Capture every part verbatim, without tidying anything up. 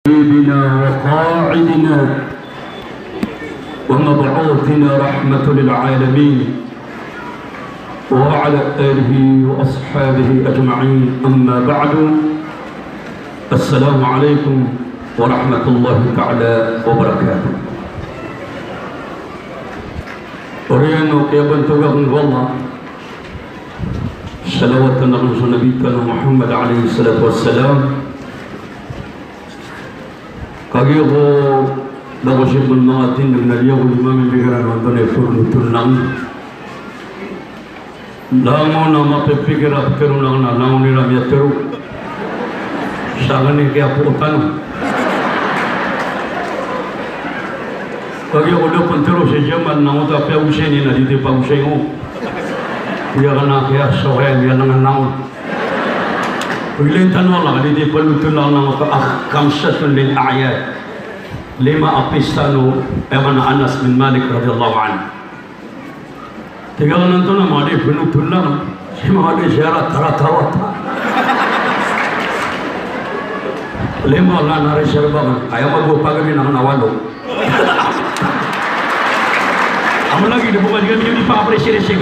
حبيبنا وقائدنا ومبعوثنا رحمة للعالمين وعلى آله وأصحابه أجمعين، أما بعد. السلام عليكم ورحمة الله تعالى وبركاته. Oriyan o kiyabantogan ko Allah, salawat aken so Nabi tano Muhammad alayhis salatu wassalam. Kagiya ko da ko sii pn manga tindg na liyawaw ko di mamipikiran o antonaa i pagotol aken. Langon a mapipikir a ptharoon aken na langon iran miyatharo. Sa aken i kiyapoon tano. Kagiya ko da pn tharo si Jamal na oto a piyagosay niyan na di oto i pagosay ko. Kagiya aken a kiyasowa iyan a langon. Pagilay tano a langon, di oto i pagotol aken na oto a khamsatun lil a'yad. Lima a pista o, aya maana, Anas bin Malik radiyallahu anhu. Tig iyan a antonaa i manga di pagotol aken? Sii manga di siyarat, taratawata. Lima a reserba aken, aya mago pagari na aken a walo. Amo lagid o ba di kami di pakapresidensi.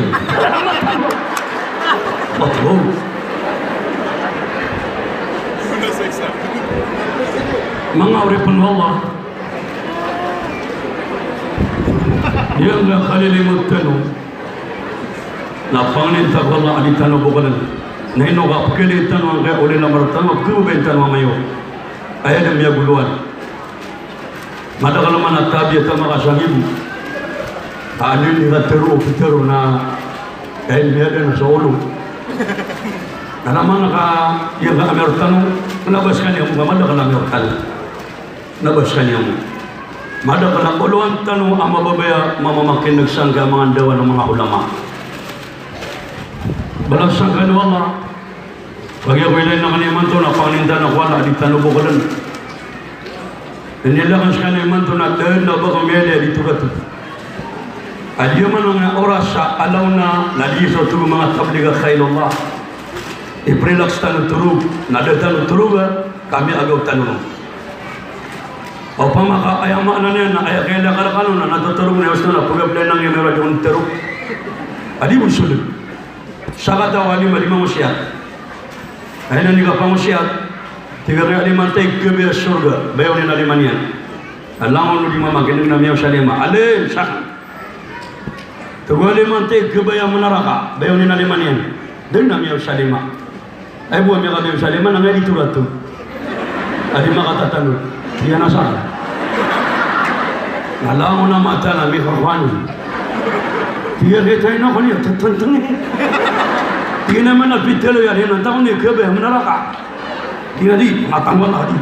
Betul. Manga oripn o Allah. Aya nga kalilimod tano na pangnin ta ko Allah a di tano bokalan. Na ino ka pkhailay tano angkaya oli na marata tano, pkhababayaan tano a mayor. Aya dn miyagoloan. Madakl man a tabiya ta makasangibo. Aya dn i katharo o pitharo na aya dn miyada na so olo. Na aya man ka, aya ka mayor tano, na ba skaniyan a madakl a mayor tano. Na ba skaniyan a madakl a oloan tano a mababaya a mamamakin'g sangkaya manga ndawan o manga ulama. Balasan kano o Allah. Kagiya ko ilay aken imanto na pangnin tano ko Allah a di tano bokalan. Inilay aken skano imanto na da aken a ba ko miyalaya di togatog. Aya man a oras a alaw na, na di so tog o manga tabligh a khailullah. Iprilaks tano torog, na da tano toroga, ka miyaagaw tano ron. Opama ka aya maana niyan na aya kailay ka rkano na, na totorog na aya osto na pagablayan angkaya mayor a di on torog. A di bo soled. Sakataw a lima, lima ngosiyat. Aya na di kapangosiyat, tig iyan a lima antaa i kabaya sa sorga, bayaw niyan a lima niyan. A langon o di mamakin'g na miyaw sa lima. Alim, sakn. Tig o lima antaa i kabaya sa naraka, bayaw niyan a lima niyan. Da dn a miyaw sa lima. Aya bo a miyakabayaw sa lima na aya di togatog. A di makatatanod. Tig iyan a sa. Na langon a mata na miyakakowan. Tig iyan a kitayn ako niyo, tatantang iyan. Tig iyan a man a pitalo iyan, iyan a antaa ko niyo kabaya sa naraka. Tig iyan a di, matang wala di.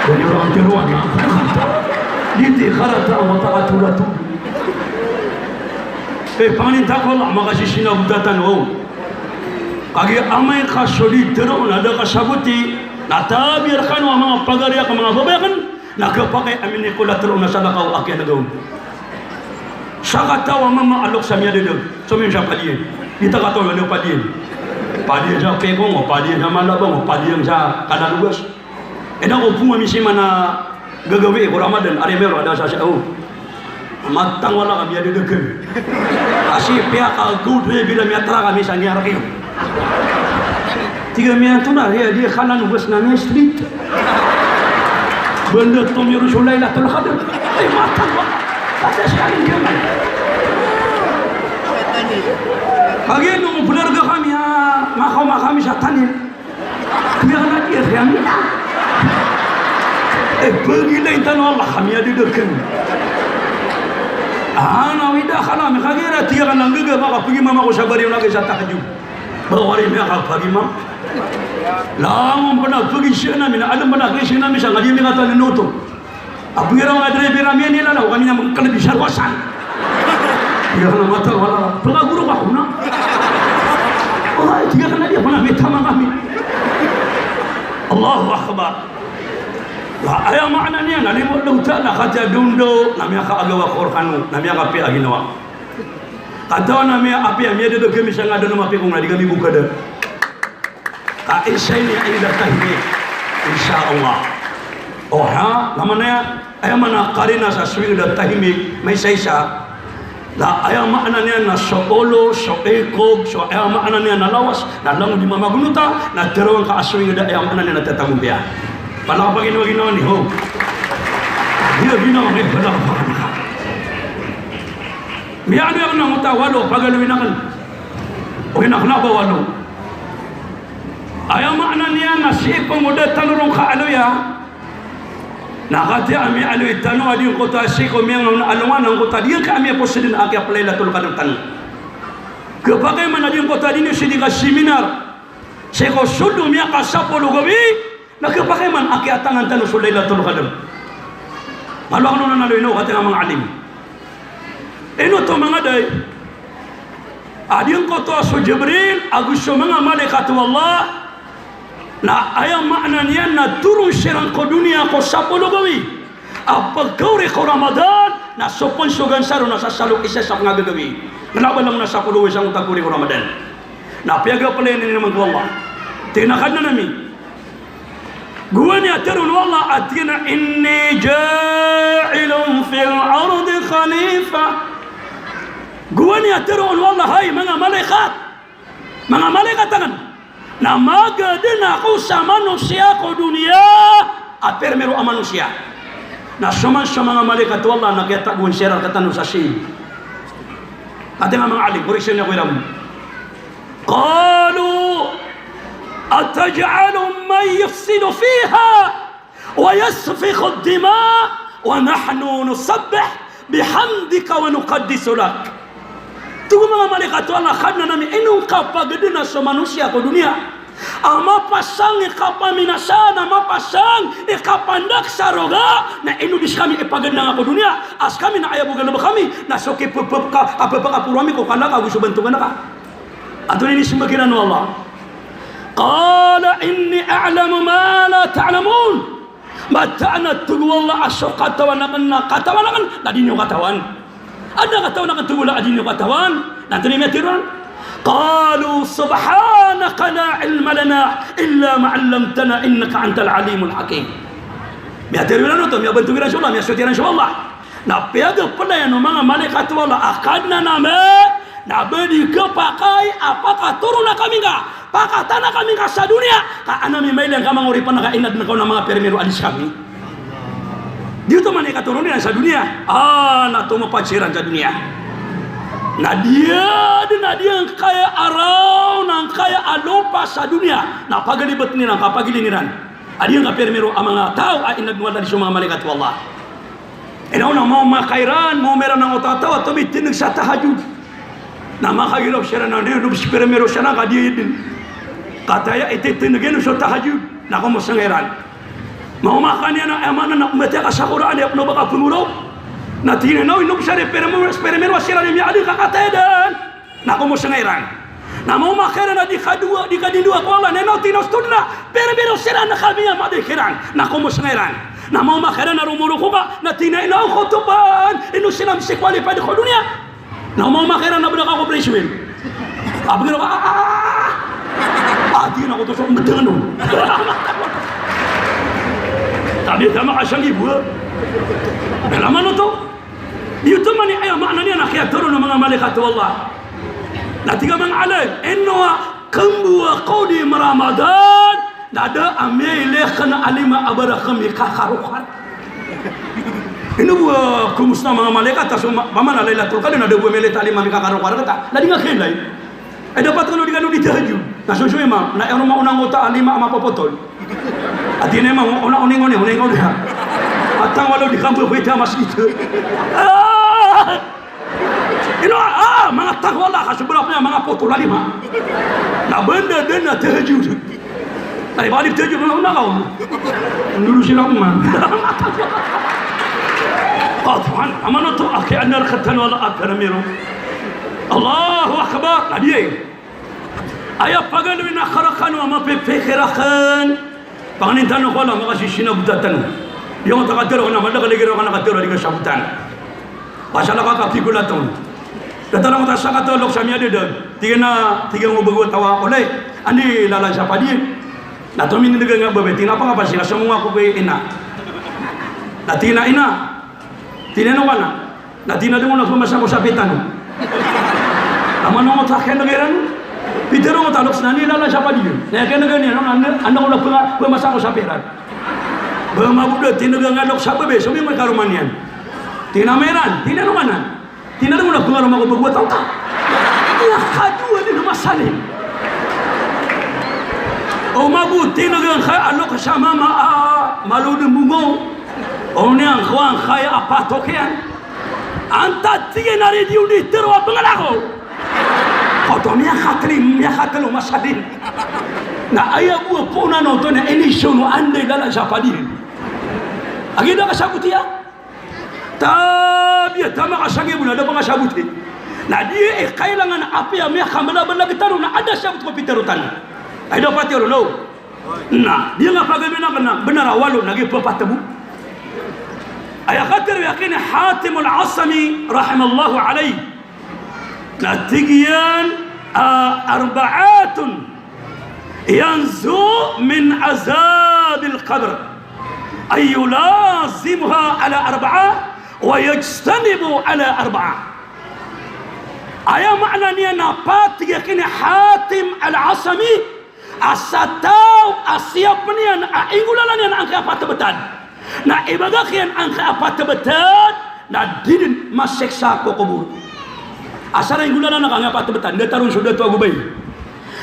Dn iyan a antaa ko niyo. Di ti karata a mata a togatog. Eh, pangnin ta ko Allah, makasisina bo tano. Kagiya amay ka so di tero na da ka saboti, na tabiya rkano a manga pagari aken, manga babay aken, na kapakay a minikolat ron na salakaw a kiyanagaw. Sakataw a mama a loks a miyadedeg, so miyan sa padiyan. Di ta kataw na padiyan. Padiyan sa Pekong, o padiyan sa Malabang, o padiyan sa Kanalogas. Eda ko puma misiman a gagawii ko Ramadan, ari mero ada sa sa, o. Matang wala ka miyadedeg kami. Asi piyakagowd ri bila miyatraka mi sa niyaraki. Tig a miyanto na, riya di Kanalogas na miya-street. Banda tomiyo ron so Lailatul Qadr. Ay, matang wala. Pada sa akin diyan. Kagiya no, benar ka kami, ah, makaoma kami sa tanil. Tig iyan a di, aya kami na. Eh, pagilay tano o Allah, kami a di dn. Ana wida kala mi kagira, tig iyan a nggaga makapagimam ako sa bariyo na kisa tahajjud. Ba wari miyakapagimam. Langon pn a pagisiyan ami na, aden pn a pagisiyan ami sa ngadi mi katan noto. A pnggiraw nga driver ami a nilalaw kami na mangkalbi sa rowasan. Tig iyan a matang wala. Pagagoro ka ko na. Ora, tig iyan a di ako na mitama kami. Allahu Akbar. Wa aya maana niyan na limo daw ta na katiya daw na miyakaagaw a Qur'an, na miyakapiya a ginawa. Katawan a miya, apiya miyadedeg kami sa ngadan a mapikong na di kami bokada. Ka isa ini a ida tahini. Insha Allah. Oha, na maana niyan, aya maana karina sa sowing da tahimik, maisaisa. Na aya maana niyan na so olo, so ikog, so aya maana niyan na lawas, na langon di mamagonota, na tharoang ka a sowing da aya maana niyan na tatamompiya. Palakapaginawaginawa ni ho. Di na ginawa, may palakapaginawaginawa. Miyaaloy akn angkoto a walo, pagaloyin akn. Ogaid na kna ba walo. Aya maana niyan na sii ko moda tano ron kaaloya. Na katii a miyaaloy tano a di ngkoto a sii ko miyangaona a alongan angkoto a di ngka a miyaposidn a kiyaplay Lailatul Qadr tano. Khapakay man a di ngkoto a di niyo sii di kaseminar sii ko sold o miyakasapolo gawii, na khapakay man a kiyatangan tano so Lailatul Qadr. Malo akn on a aloy ino, katii a manga alim. Ino oto manga day, a di ngkoto a so Jibril ago so manga malaikat o Allah, na aya maana niyan na toron siran ko doniya ko sapolo gawii a pagkaori ko Ramadan, na so pn so gansa ron na sasalo isa sa pngagagawii. Kna ba langon a sapolo gawii sangkoto a kaori ko Ramadan. Na piyagaplay niyan man ko Allah. Tig iyan a Kadnan ami, gowani a tharoon o Allah a tig iyan a, "Inni ja'ilun fil ardi khalifa." Gowani a tharoon o Allah, hay manga malaikat, manga malaikat akn, na magadn ako sa manosiya ko doniya a pirmiro a manosiya. Na so man so manga malaikat o Allah na kiyatagoan siran rktano sa sii. Katii a manga alim, korek siran ko iran. Qalu, "Ataj'alu man yufsidu fiha wa yasfiku ad-dima wa nahnu nusabbihu bihamdika wa nuqaddisu lak." Tig o manga malaikat o Allah, Kadnan ami, ino ngka pagadna so manosiya ko doniya a mapasang i kapaminasa, na mapasang i kapandak sa roga, na ino di skami ipagadna ngka ko doniya a skami na aya bo galbk ami na so kipepepka, kapepekaporo ami ko kalk ago so bantogan ka. Antonaa i inismbag iran o Allah? Qala inni a'lamu ma la ta'lamun. Mataan a tig o Allah a so katawan akn na katawan akn na di niyo katawan. Adn a katawan akn, tig o Allah, a di niyo katawan. Na antonaa i miyatharo iran? Qalu subhanaka la ilma lana illa ma 'allamtana innaka antal alimul hakim. Miyatharo iran oto, miyabantog iran so Allah, miyasoat iran so Allah. Na piyagaplay o manga malaikat o Allah a Kadnan ami, na ba di khapakay a pakatoron kami ngka, pakatan kami ngka sa doniya, ka an ami mailay angka manga oripn ka inadn ka on a manga pirmiro a di skami. Di oto man i katoron iran sa doniya. A, na tomapad siran sa doniya. Na di adn a di angkaya a raw, na angkaya a lopa sa doniya na pagalibtn iran, kapagilin iran a di angka pirmiro a manga taw a inadn o Allah di so manga malaikat o Allah. Ino na maoma ka iran, maoma iran angkoto a taw a tomitindg sa tahajjud. Na makagiraw siran a di, ino bo so pirmiro siran ka di idn. Kataya ititindg iyan so tahajjud, na komosnga iran. Maoma ka niyan a, aya maana na, matiya ka sa Qur'an, aya pn o ba ka pngoraw. Na tig iyan a, ino bo sa di pirmiro, pirmiro siran i miyaadn ka kataya dn. Na komosnga iran. Na maoma ka iran a di kadowa, di kadindowa ko Allah, na ino tig iyan a, ostod na, pirmiro siran a kami a maadn kiran. Na komosnga iran. Na maoma ka iran a romoroko ka, na tig iyan a, ino ko topan, ino siran misi qualified ko doniya. Na maoma ka iran a bda ka ko placement. A bgr ka, a, a, a, a. A, tig iyan a ko to so mbtng no. Tabi tama ka siyang ibo. Bela mano to? Iyo to man i aya maana niyan a kiyatharoon o manga malaikat o Allah. Na tig a manga alim, ino a kambo a kaodi i Ramadan, na da a miyailay akn a lima a ba rakn mikakarokar. Ino bo a komosta a manga malaikat a so ma-, maana a Lailatul Qadr na da bo a miyailay ta a lima mikakarokar kata. Na di nga kailay. Ay, dapat kano di kano di tahajjud. Na so, so imam, na aya roo maona angkoto a lima a mapopotol. A tig iyan a imam, ona, oning, oning, oning, oning. A tangwalo di kambo, pwede a masjid. Ah! Ino, ah, manga tangwala ka, sobra pa manga potol a lima. Na banda dn a tahajjud. Ay, bali tahajjud, ona, ona ka on. Nuru sila man. Oh, Tuhan, amano to, ake andar katan wala akar miro. Allahu Akbar. Na di aya. Aya pagaloy na karakano a mapipikir akn. Panganin tano ko Allah, makasisina botatan. Iyo, takatero na, madakal i kira ka na katero di kasabotan. Pasal ka kapikolaton. Datar angkoto a sakataw a loks a miyadedeg. Tig iyan a, tig iyan o bago a taw a, olay, andi lalan sa padiyan. Na tominindeg nga babay, tig iyan a, pangapasina, somong ako ko ina. Na tig iyan a, "Ina, tig iyan, ano ka na?" Na tig iyan a, "Di ngka na pemasa ko sapitan." Na manongot sa kena geran. Pitero ngka talok sena ni lala sa padi iyan. Na kena geran iyan, ano, ano, ano ko na pema-, pemasa ko sapitan. Ba mabuda, tig iyan a, ngka lok sa bebe, so mi mo karoma niyan. Tig iyan a, "Meran," tig iyan a, "ano ka na?" Tig iyan a, "Di ngka na pemasa ko bebe, taw ta." Iya kadowa di na masalin. O mabuti na giyangkaya a loks a mama a malo den bongaw. O niyan ko angkaya a patok iyan. Antaa tig iyan a rediyo di tero a bengal ako. Oto miyakateli, miyakatelo masadin. Na aya bo a poon a oto na inisono anda i lala sa padi iyan. Agi da kasaboti iyan. Tabiya, taman ka sa giya bo na da pangkasaboti. Na di, eh, kailangan a apiya miyakambalabala tano na adn a sabot ko pitero tano. Ay da patero, no? Na di nga pagabina kena benar a walo na giya pepat bo. Aya katero iyan ki Hatim al-Asami rahimallahu alayh. Na tig iyan a, "Arba'atun yanju min adhabil qabr, ay yulazimuha ala arba'a, wa yajtanibu ala arba'a." Aya maana niyan na pat, tig iyan ki Hatim al-Asami, a sa taw a siyapen iyan a inggolalan iyan angkaya pat a betad, na ibagak iyan angkaya pat a betad, na di den masiksa ko kobor. Asar a inggolalan ka angkaya pat a betad, na taron so dato ago bai.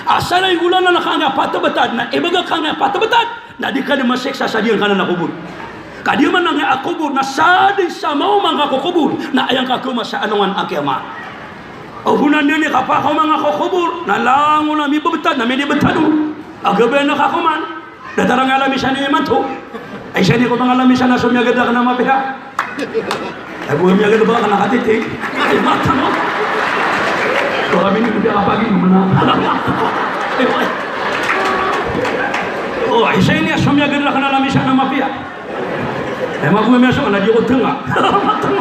Asar a inggolalan ka angkaya pat a betad, na ibagak ka angkaya pat a betad, na di ka den masiksa sa giyangkanan a kobor. Ka di man angkaya a kobor, na sa di sa maoma ngka ko kobor, na aya ngka koma sa alongan a kiyamat. O phoon a den i kapakaoma ngka ko kobor, na langon a mibebetad, na midibetad o. A gabayan a kakoman. Datar a ngalamisan imanto. Ay, isa ini ko mangalamisan a so miyagad aken a mapiya. Ay, bo miyagad ba aken a katitik. Ay, mata mo. Ko kami ni kapagi mo na. O, isa ini a so miyagad aken a lamisan a mapiya. Ay, mago miyaso na di ko tenga. Mata mo.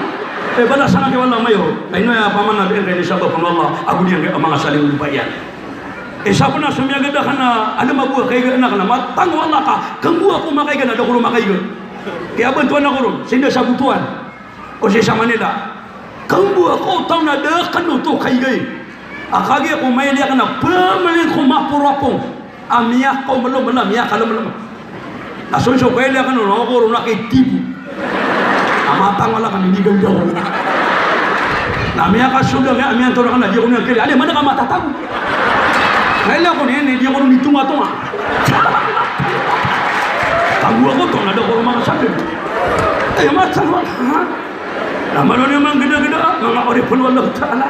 Ay, balasan aki wala mayo. Ay, no, ya, paman na di, ay, di sabap ko Allah. Ago di, ay, manga saling lupa iyan. Isa pen a so miyagad aken a, ano, mabuwa kaiga anak na, matang o Allah ka, kanggowa ko makaiga na da ko ron makaiga. Kaya bantuan ako ron, sinda sa Butuan. O si sa Manila. Kanggowa ko taw na da kano to kaiga i. A kagiya ko maili aken a, pemeli ko maporopong. A miyakaomelomel, a miyakaomelomel. Na so, so kailay aken on, ako ron a kay tibo. A matang o Allah ka minigaldaw. Na miyakasold a miya, miyantor aken a di ako niyan kailay. Ade, mana ka matatago? Kailay ako niyan, di ako ron itongatonga. Tago ako to, na da ko ron makasabi. Ay, matang o Allah, ha? Na malo niyo manggedageda, manga oripon o Allah Ta'ala.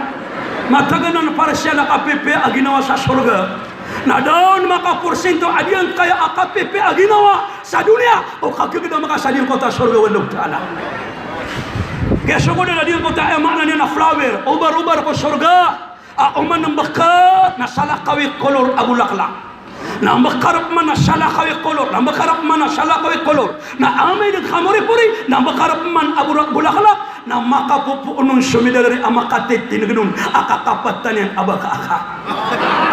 Matagan a parsiyan a kapipiya a ginawa sa sorga. Na da on makaporsinto a giyangkaya a kapipiya a ginawa sa doniya o kagegeda maka sa giyangkoto a sorga, wallahu ta'ala. Kaya so ko da na giyangkoto a, aya maana niyan na flower, obar-obar ko sorga, a oman mbekar na salakaw i kolor a bolaklak. Na mbekar pman na salakaw i kolor, na mbekar pman na salakaw i kolor. Na amay den kamoripori, na mbekar pman a bora-, bolaklak, na makapopoon on so midadari a makatitineg on a kakapatan iyan a baka aka.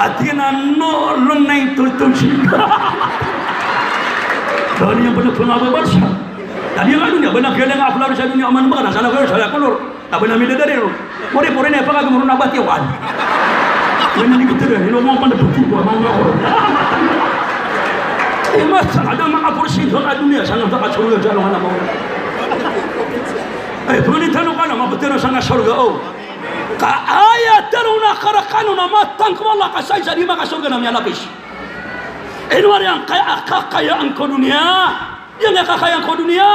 Ati na no, lonay tutusi. Doniya pn a pngababarsa. Doniya nga doniya, ba na kiyaleng a flower sa doniya, oman mbekar na salakaw i, salakaw i kolor. Aba na midadari ron. Moripori na ipakagemo ron a batiwan. Mani di ko tira, ino mo panda pati ko, amang ako. Eh, mas, ada makaporsinto a doniya, sa nga makasorga sa alongan a mawri. Eh, pangni tano ka na, mapetero sa nga sorga, o. Ka aya tero na karakano na matang ko Allah ka sa isa di makasorga na miyalapis. Ino ari angkaya a kakayaan ko doniya. Aya nga kakayaan ko doniya.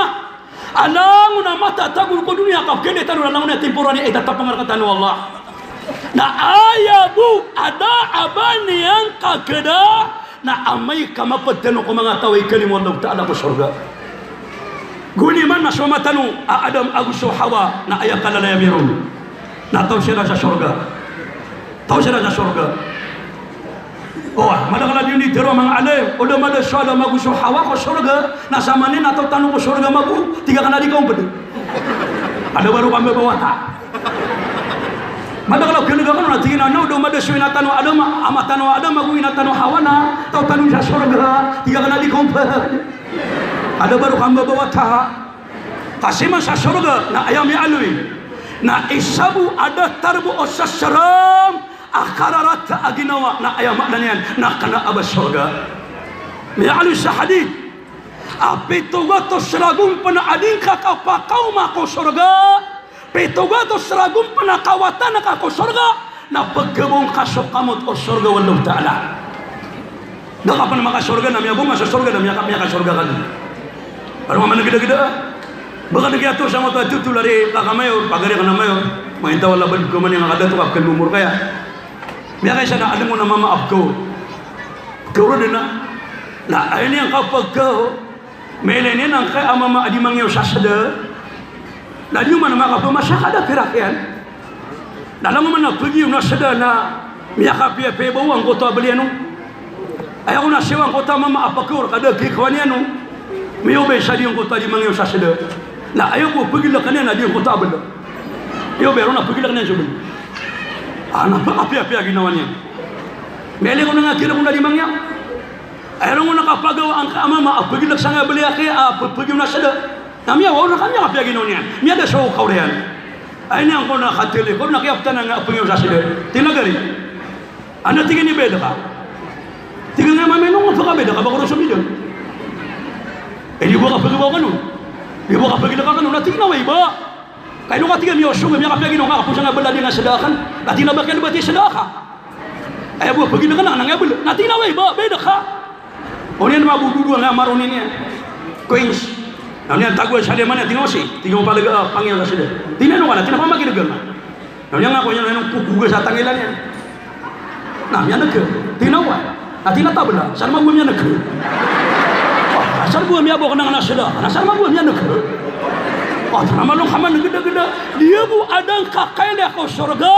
A langon a matatago ko doniya, ka pagene tano na langon a temporary, ay tatapang rktano o Allah. Na aya bo a da a ba niyan kageda, na amay ka maped tano ko manga taw a ikalimo o Allah Ta'ala ko sorga. Goni man na so ama tano a Adam ago so Hawa, na aya kalalaya miron. Na taw siran sa sorga. Taw siran sa sorga. O, madakl a di on di tero a manga alim, o da mada so Adam ago so Hawa ko sorga, na samanaya na taw tano ko sorga mago, tig akn a di ka omped. Ada baro kambabawata. Madakl a keneg akn on na tig iyan a, o da mada so ina tano Adam, ama tano Adam ago ina tano Hawa na taw tano sa sorga, tig akn a di ka omped. Ada baro kambabawata. Ka sii man sa sorga na aya miyaaloy na isa bo a datar bo o sasram a kararata a ginawa na aya maana niyan na kna a ba sorga. Miyaaloy sa hadith a pito gatos ragon pn a di ngka kapakaoma ko sorga, pito gatos ragon pn a kawatan ka ko sorga, na pgabong ka so kamot o sorga o Allahu Ta'ala. Da ka pn makasorga na miyabong ka so sorga na miyaka-, miyakasorga ka dn. Aro nga man gdagda. Ba ka dn kiyatoos sa mata a totol ari ka ka mayor, pagari ka na mayor. Mainta wala ba dn ko man iyan ka dato ka pkn umor kaya. Miyakaisa na adn ko na mama a pkaw. Pkaw roo dn na. Na aya niyan kapkaw. Mailay niyan angkai a mama a di mangiyaw sa sda. Na di oman makapamasa ka da pirak iyan. Na langon man a pagiyaw na sda na miyakapiyapiya i ba o angkoto a bl iyan on. Aya ko na siyaw angkoto a mama a pkaw rka da kikowa niyan on. Miyaw ba i sa di angkoto a di mangiyaw sa sda. Na aya ko paglkn iyan na di angkoto a bl. Miyaw ba i ron a paglkn iyan so bl. A na makapiyapiya ginawa niyan. Mailay ko na nga kira ko na di mangiyaw. Aya ron ko na kapagawa angkai a mama a paglk sangkai a bl iyan a ppagiyaw na sda. Na miyaw, o na ka miyakapiya ginawa niyan. Miyada so kaoriyan. Aya niyan ko na katili ko na kiyaptana nga a pngiyaw sa sda. Tig iyan a gari. Anda tig iyan i beda ka? Tig iyan a mama ino nga pkabeda ka ba ko ron so bida. Eh, di bo kapagawa kano. Di bo kapaglk kano. Na tig iyan a oway ba. Ka ino ka tig iyan a miyaw so, miyakapiya ginawa nga a kapos nga bl a di nga sda akn. Na tig iyan a ba kn ba ti sda ka. Aya bo a pagilkn anan nga bl. Na tig iyan a oway ba, beda ka. Oniyan mabobobo nga maroni niyan. Coins. Na oniyan tagoan sa liyaman iyan, tig iyan a osi. Tig iyan a palga, ah, pangiyaw sa sda. Tig iyan a ino ka na, tig iyan a pamagilkn. Na oniyan nga ko iyan, ino kokoga sa tangila niyan. Na miyaneg. Tig iyan a oway. Na tig iyan a tabla. Sar mago a miyaneg. Ah, sar bo a miyabok na nga na sda. Na sar mago a miyaneg. Ah, tig iyan a malo ka man gdagda. Di bo a da ngka kailaya ko sorga.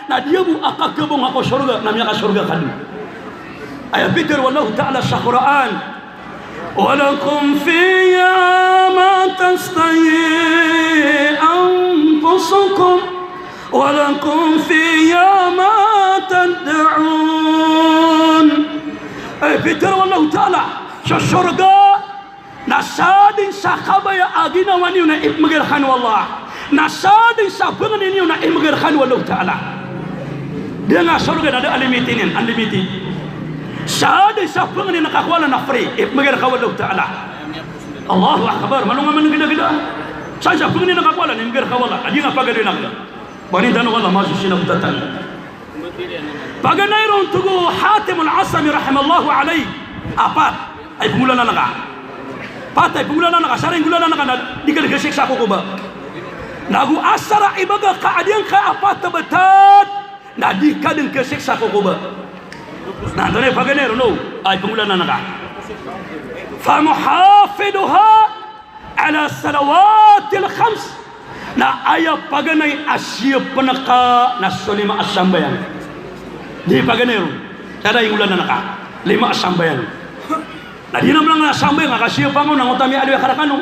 Na di bo a kakabong ko sorga, na miyakasorga ka dn. Aya pitharo o Allahu Ta'ala sa Qur'an, "Wa lakum fiha ma tashtahi anfusukum, wa lakum fiha ma tad'un." Aya pitharo o Allahu Ta'ala, so sorga, na sadn sa kabaya a ginawa niyo na ipmbgay rkano o Allah. Na sadn sa pangni niyo na ipmbgay rkano o Allahu Ta'ala. Di nga sorga na da a limited iyan, unlimited. Sadn sa pangni na kakowa na free, ipmbgay rka o Allahu Ta'ala. Allahu Akbar, malo nga man gdagda. Sadn sa pangni na kakowa na ipmbgay rka o Allah. A di nga pagaloy na kda. Pangnin tano o Allah, maso sina btatan. Paganay ron, tig o Hatim al-Asami rahimahullahu alayh, a pat a ipnggolalan ka. Pat a ipnggolalan ka, sa ringgolalan ka na di ka dn kasiksa ko koba. Na go asar a ibaga ka a di angka a pat a btad, na di ka dn kasiksa ko koba. Na antonaa i paganay ron, o, a ipnggolalan ka. Famuhafiduha ala salawatil khams. Na aya paganay a siyapn ka na so lima a sambayang. Di paganay ron. Sa da inggolalan ka. Lima a sambayang. Na di na mlang na sambayang, ka siyapn ka on na ngota miyaaloy a karakano.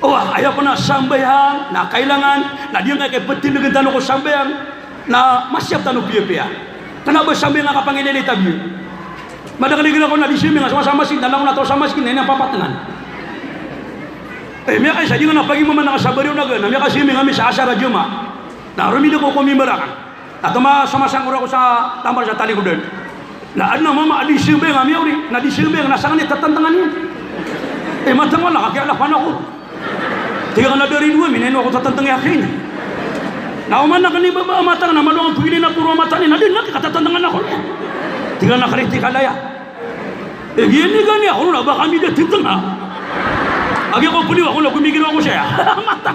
O, aya pn a sambayang na kailangan na di ngka iptindgn tano ko sambayang. Na masiyap tano piyapiya. Kna ba sambayang a kapangilaylay tabiya. Madakl i ginawa ko na di sambayang, so masa masgit, na langon a taw sa masgit, na ina papatngan. Eh, miyakaisa, di nga na pagimama na ka sa bariyo na gana, miyakasambay ami sa asar a jamaah. Na romida ko ko mimbar akan. Na toma, somasangkor ako sa tambar sa talikodan. Na adn a mama a di sambayang a miyaori, na di sambayang na sangkn i tatantngan iyan. Eh, matang wala ka kiyalapan ako. Tig iyan a da ri dowa, minay ako tatantngi akn. Na oman akn i baba a mata na malo akn pagilay na poro a mata niyan, na di na katatantngan ako niyan. Tig iyan a kritikal aya. Eh, giyani gani ako na ba kami da tantnga. Agi ako puli ako na gomigiro ako saya. Mata.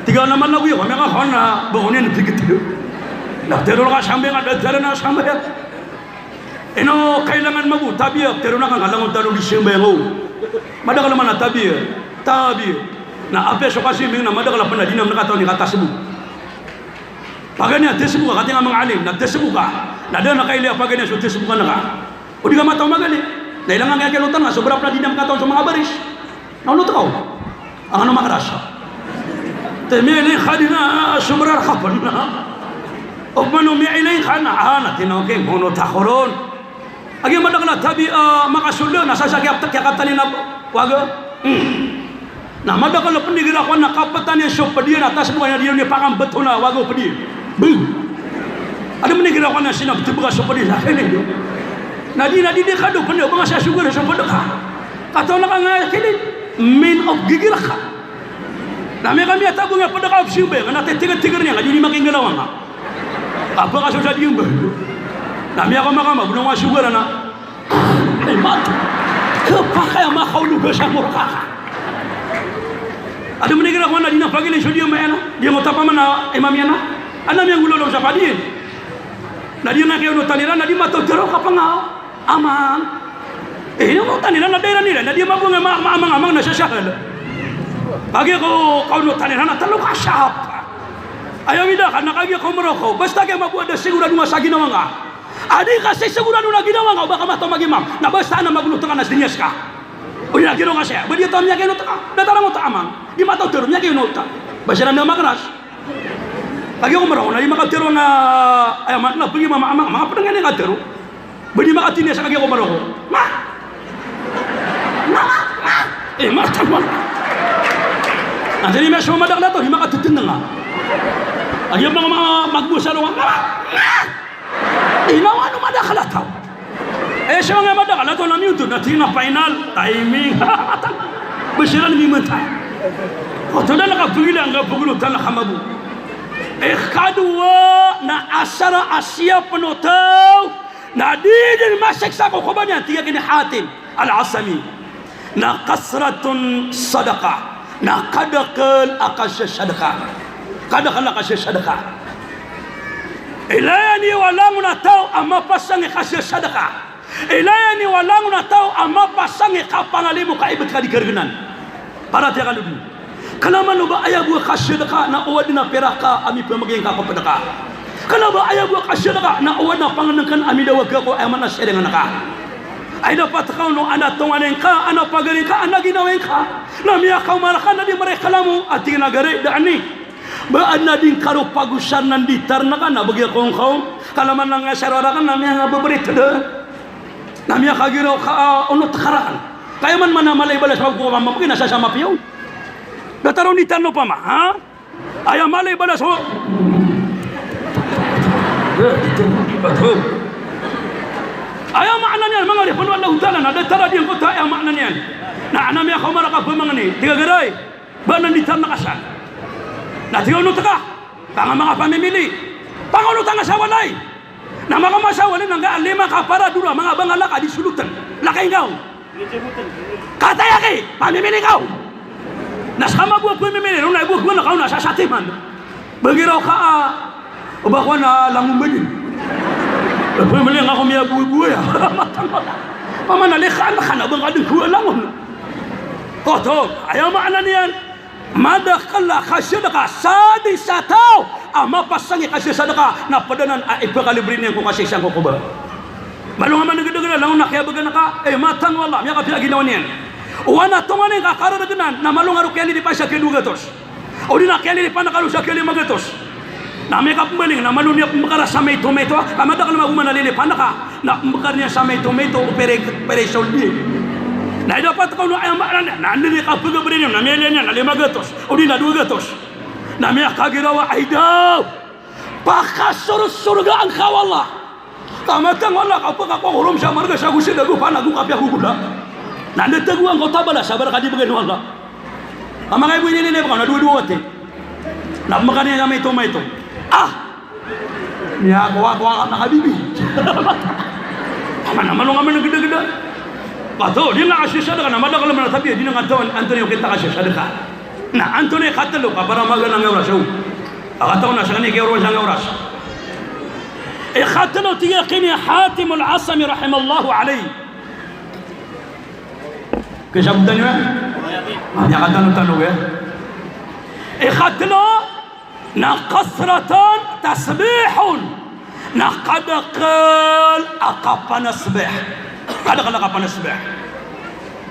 Tig iyan a malagoy ako, miyakakowa na ba ko niyan tig iyan. Na tero ka sambayang, a da tero na sambayang. Ino kailangan mambo, tabiya, tero na ka nga langon tano di sambayang o. Madakl man a tabiya, tabiya. Na apiya so kasambayang na madakl a pn a di na makatawan i katasbo. Paganay a tasbo ka, katii nga manga alim, na tasbo ka. Na da na kailaya paganay so tasbo ka na ka. O di ka mataw magali. Na ilangan ka kiyakilotan nga, sobra pn a di na makatawan so manga baris. Na onot ka o. Angano makarasa. Te miyailay ka di na sobra rka pn. O pman o miyailay ka na, a, na tinaw ki, onot ako ron. Agi madakl a tabiya, a, makasold, na sasakiyaptak, kiyakatalin a waga. Hmm. Na madakl a pd igira kowan na kaptan iyan so pd iyan a tasbk iyan a di niyan pakambto na wago pd iyan. Bng. Adn pd igira kowan na sinabtbka so pd iyan sa kn. Na di, na di, di ka do pd iyan, ba nga sa sugar so pd ka. Katawan ka nga kn, min of gigir ka. Na miyaka miyatago nga pd ka of sugar, na titigr-tigr niyan, ka di makinggalaw nga. Ka ba ka so sa di mba. Na miyaka makama, bnong a sugar na. Ay, mat. Khapakay a makaolog sa morka ka. Adn pd igira kowan na di niyan pagilay so di mba iyan a. Di niyan oto pman a imam iyan a. Adn a miyanggolawla sa pd iyan. Na di niyan kiyaonotan iran, na di mataw tharoa ka pn a, amang. Eh, inonotan iran na da iran iran, na di mabong a ma-, ma-, amang-amang na sasahal. Kagiya ko, kaonotan iran na tlo ka sahap. Aya wida ka na kagiya ko mroko, basta giya mabowat a sigurado nga sa ginawa nga. A di ka sii sigurado na ginawa nga, o ba ka mataw mag-imam. Na basta adn a magonot ka na sii niyan ska. Odi na giro ka siya, ba di oto a miyakinot ka. Da tharoa nga oto amang. Di mataw tharoa, miyakinot ka. Ba siran da makras. Kagiya ko mroko, na di makatharo nga, aya man, na pd iyan mama, mama, manga pd nga ini katharo. Ba di makatiniya sa kagiya ko mroko. Ma! Ma, ma, ma! Eh, ma, tama. Antaa i miyasowa madakl a taw, di makatitindg nga. Kagiya manga, manga, magbo sa rongan. Ma, ma, ma! Inawa no madakl a taw. Eh, so nga madakl a taw na miyotod, na tig iyan a final, timing. Ba siran mimbtad. Oto da na kapagilay, nga pagolotan a kamabo. Eh, kadowa na asar a siyap o taw, na di dn masiksa ko kobor iyan, tig iyan kini Hatim Al-Asami. Na kasratun sadaqah, na kadakl a kasasadka. Kadakl a kasasadka. Ilaya niyo a langon a taw a mapasang i kasasadka. Ilaya niyo a langon a taw a mapasang i kapangalimo ka ibt ka di kargnan. Paratiyaya ka lodi. Kna man o ba aya bo a kasadka na o adn a pirak ka a mipamagay ngka ko pd ka. Kna ba aya bo a kasadka na o adn a pangndng ka a midawag ka ko aya man a siringan ka. Ay dapat ka on o adn a tonganay ngka, adn a pagari ngka, adn a ginaway ngka. Na miyakaoma rka na di mreklamo, a tig iyan a gari, da ani. Ba adn a di ngka ron pagosarn a nditar ngka na bgi ako ngka on. Kalaman a nga saro rakn na miyangababrit da. Na miyakagiraw ka a onot ka rakn. Ka aya man man a mala i balas ko pamamagay na sasama piyo. Datar o nditar o pama, ha? Aya mala i balas ko. Aya maana niyan, manga oripn o Allahu Ta'ala, na datar a di ngkoto aya maana niyan. Na adn a miyakaoma rka pamangni, tig a gari. Ba adn a nditar ngka san. Na tig a onot ka. Pangama ka pamimili. Pangonot ka nga sa walay. Na makaoma sa walay na nga lima ka para dora, manga bangala ka di solotn. Lakay ngka on. Kataya ki, pamimili ngka on. Na ska mabowat pamimili, ron na ibowat ka on na sasatiman. Bgi raw ka a, o ba kowan a langon ba di. Pamimili ngka ko miyaboboya. Pamana likaan ka na ba ngka dn ko langon. Oto, aya maana niyan. Madakl a kasadka sa di sa taw a mapasang i kasasadka na pd anan a ipakalibre niyan ko kasisang ko koba. Malo nga manggdgd a langon a kiyabgan ka, eh, matang o Allah, miyakapiya ginawa niyan. O adn a tonganay ngka karargnan, na malo nga ron kiyalilipan sa kiyadowa gatos. O di na kiyalilipan ka ron sa kiyalima gatos. Na miyakapmbaling, na malo niyan pmbkara sa maito-maito, ka madakl a magoman a lilipan ka. Na pmbkar iyan sa maito-maito o pira i, pira i sold iyan. Na aya dapat ka on na aya maana niyan, na anda i kapagabri niyan, na miyaliyan iyan na lima gatos, o di na dowa gatos. Na miyakagiraw a, ay daw, pakasorsorgaan ka o Allah. Ka matang o Allah, ka pakakokorom sa marga sa gosed ago panago kapiya gogola. Na anda tagoan ka o tabala sa baraka di bgan o Allah. Ka manga ibo i nililip ka on na dowa-dowa wati. Na pmbkar iyan sa maito-maito. Ah! Miyakowa-kowa ka makabibi. Aman, aman, aman, gda, gda. Pato, di na kasisadka na madakl man a tabiya, di na katawan antonaa i okit a kasisadka. Na antonaa i katlo, ka para magaan a oras, o. Akataw na, skaniyan kiyaoroan sa oras. Ikatlo, tig iyan kini Hatim al-Asami rahimahullahu alayh. Kiyasabotan iyo, eh? Ah, miyakatano-tano, eh? Ikatlo, na kasratan tasbihun. Na kadakl a kapanasbih. Kadakl a kapanasbih.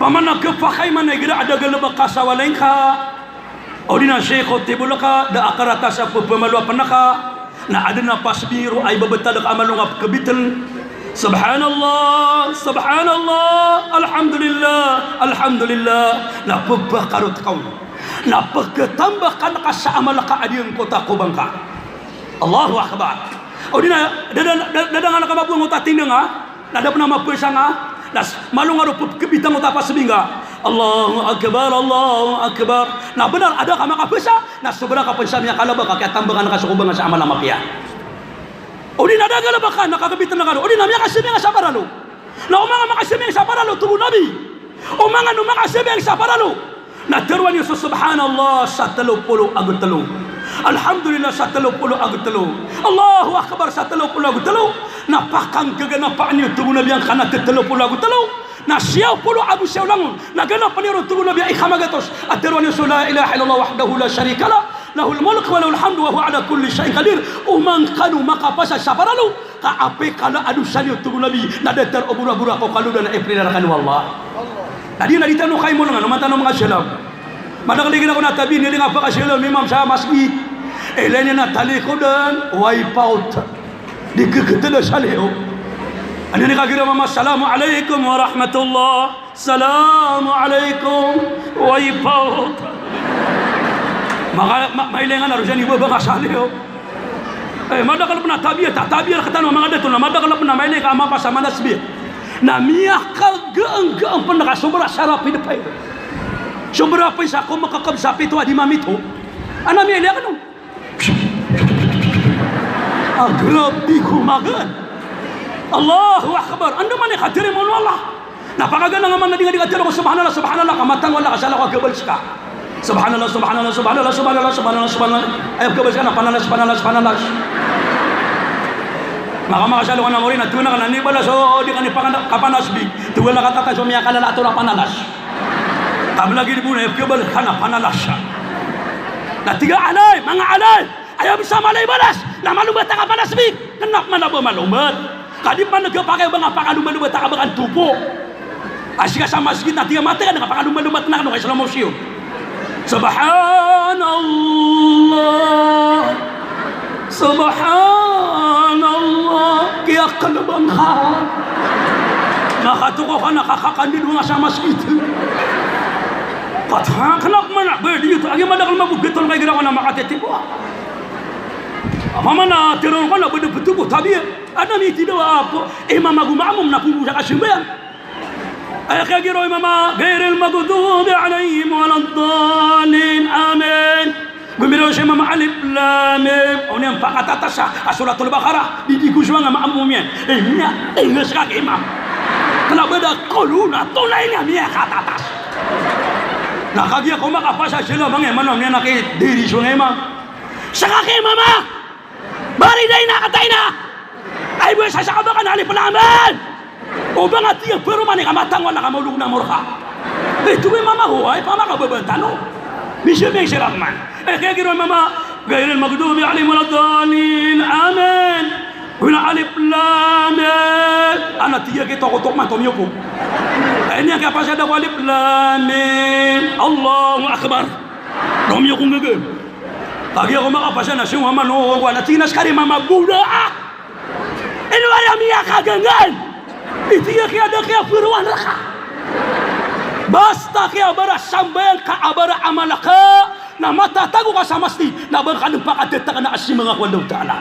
Pamana khapakay man a igira a da galbk ka sa walay ngka. O di na shaykh o tibol ka, da a karata sa pphamalowapan ka. Na adn a pasbih ron a ibabtad ka a malo nga pkhabitl. Subhanallah, subhanallah, alhamdulillah, alhamdulillah. Na pphakarot ka on. Na pkhatambakan ka sa amal ka a di ngka ta ko bangka. Allahu Akbar. O di na, da, da, da, da, da nga na ka mabowang o tatindang a, na da pn a mapasa nga, na s-, malo nga ron pkhabitang o tapasbing ka. Allahu Akbar, Allahu Akbar. Na bnar a da ka makapasa, na sobra ka pn sa miyakalaba ka, kiyatambakan ka so ko bangka sa amal a mapiya. O di na da galaba ka, na kakhabitang ka ron. O di na miyakasbing ka sa paralo. Na oman ka makasbing sa paralo, tig o Nabi. Oman ka makasbing sa paralo, na tharoa niyo so subhanallah sa tlo polo ago tlo. Alhamdulillah sa tlo polo ago tlo. Allahu Akbar sa tlo polo ago tlo. Na pakanggaganapa niyo, tig o Nabi, angkanan a tlo polo ago tlo. Na siyaw polo ago siyaw langon. Na ganapa niyo ron, tig o Nabi, a ika magatos. A tharoa niyo so la ilaha illallah wahdahu la sharika lah. Lahul mulku wa lahul hamdu wa huwa ala kulli shay'in qadir. Oman kano makapasa sa paralo, ka apiya kala a dosa niyo, tig o Nabi, na datar o borabora ko kalodan a iprila rkano o Allah. Na di na di tano kaimolngan, oman tano manga Islam. Madakl i ginawa ko na tabiya niyan a pakasalam o imam sa masgit. Ilay niyan a talikodan, wipe out. Di keketeda sa liyo. Anda niyan kagiraw a mama, "Assalamu alaikum warahmatullah." Assalamu alaikum, wipe out. Maka, ma-, mailingan a roo siyan i baba ka sa liyo. Eh, madakl pn a tabiya, ta-, tabiya rktano a manga dato, na madakl pn a mailing ka a mapasa a manasbih. Na miyakagaan-gaan pn ka sobra sa rapid fire. Sobra pn sa ko makakab sa pito a di mamito. Ana miyailing ka on. A grabe ko magaan. Allahu Akbar. Andamanaya i katarima on o Allah. Na pakaganang a man na di nga di katharo ko subhanallah, subhanallah, ka matango Allah ka sa lako a kabals ka. Subhanallah, subhanallah, subhanallah, subhanallah, subhanallah, subhanallah. Aya kabals ka na panalas, panalas, panalas. Makamakasalo ka na mori na tona ka na nibalas, o, di ka ni pakana-, kapanasbih. Towal a katataw so miyakalala a toro a panalas. Tabla gid bo na aya kabals ka na panalas. Na tig a alay, manga alay. Aya bs a mala i balas, na malombat a kapanasbih. Kna pman a ba malombat. Ka di pman a kapakay o ba nga pakalomalobat a ka ba kan topo. A sii ka sa masgit na tig a matag a nga pakalomalobat na kano ka slow motion. Subhanallah. Subhanallah. Kiyakalban ka. Na katoko ka na kakakandid o nga sa masgit. Patha, kna pman a ba di oto. Agi madakl mabogtol ka igira ko na makatitibo. Opama na tharoon ko na ba da pthobo tabiya. Adn a mitidawa a imam ago ma'mum na phobo sa kasambayang. Aya kiyagiraw o imam a ghairil maghdubi alaihim waladdallin. Amin. Gomiraw so imam a alif lam mim. Oniyan pakatatas a Suratul Baqarah. Di di ko so manga ma'mum iyan. Eh, miya, eh, ska ki imam. Kna ba da kolo na tonay niyan miyakatatas. Na kagiya ko makapasa sila manga imam, oniyan a kidiri so manga imam. Ska ki imam a. Bari da ina kata ina. Ay bo sa sa ka ba ka na alif lam mim. O ba nga tiya baroman i ka matango na ka maolog na morka. Ito ba mama ho, ay pa maka ba ba tano. Bisa ba sira man. Eh, kiyagiraw o imam a ghairil maghdubi alaihim waladdallin. Amin. Gona alif lam mim. Ana tiya ki toko tok man to miyo ko. Ay niyan kiyapasad ako alif lam mim. Allahu Akbar. Romiyo ko nggaga. Kagiya ko makapasa na siyo mama no, ko ana tig iyan a ska ri mama bola a. Ino ari a miyakagangan. Itiya kiya da kiya pharowan rka. Basta kiya bara sambayang ka a bara amal ka, na matatago ka sa masgit, na ba ngka dn pakatatakna a simangak o Allahu Ta'ala.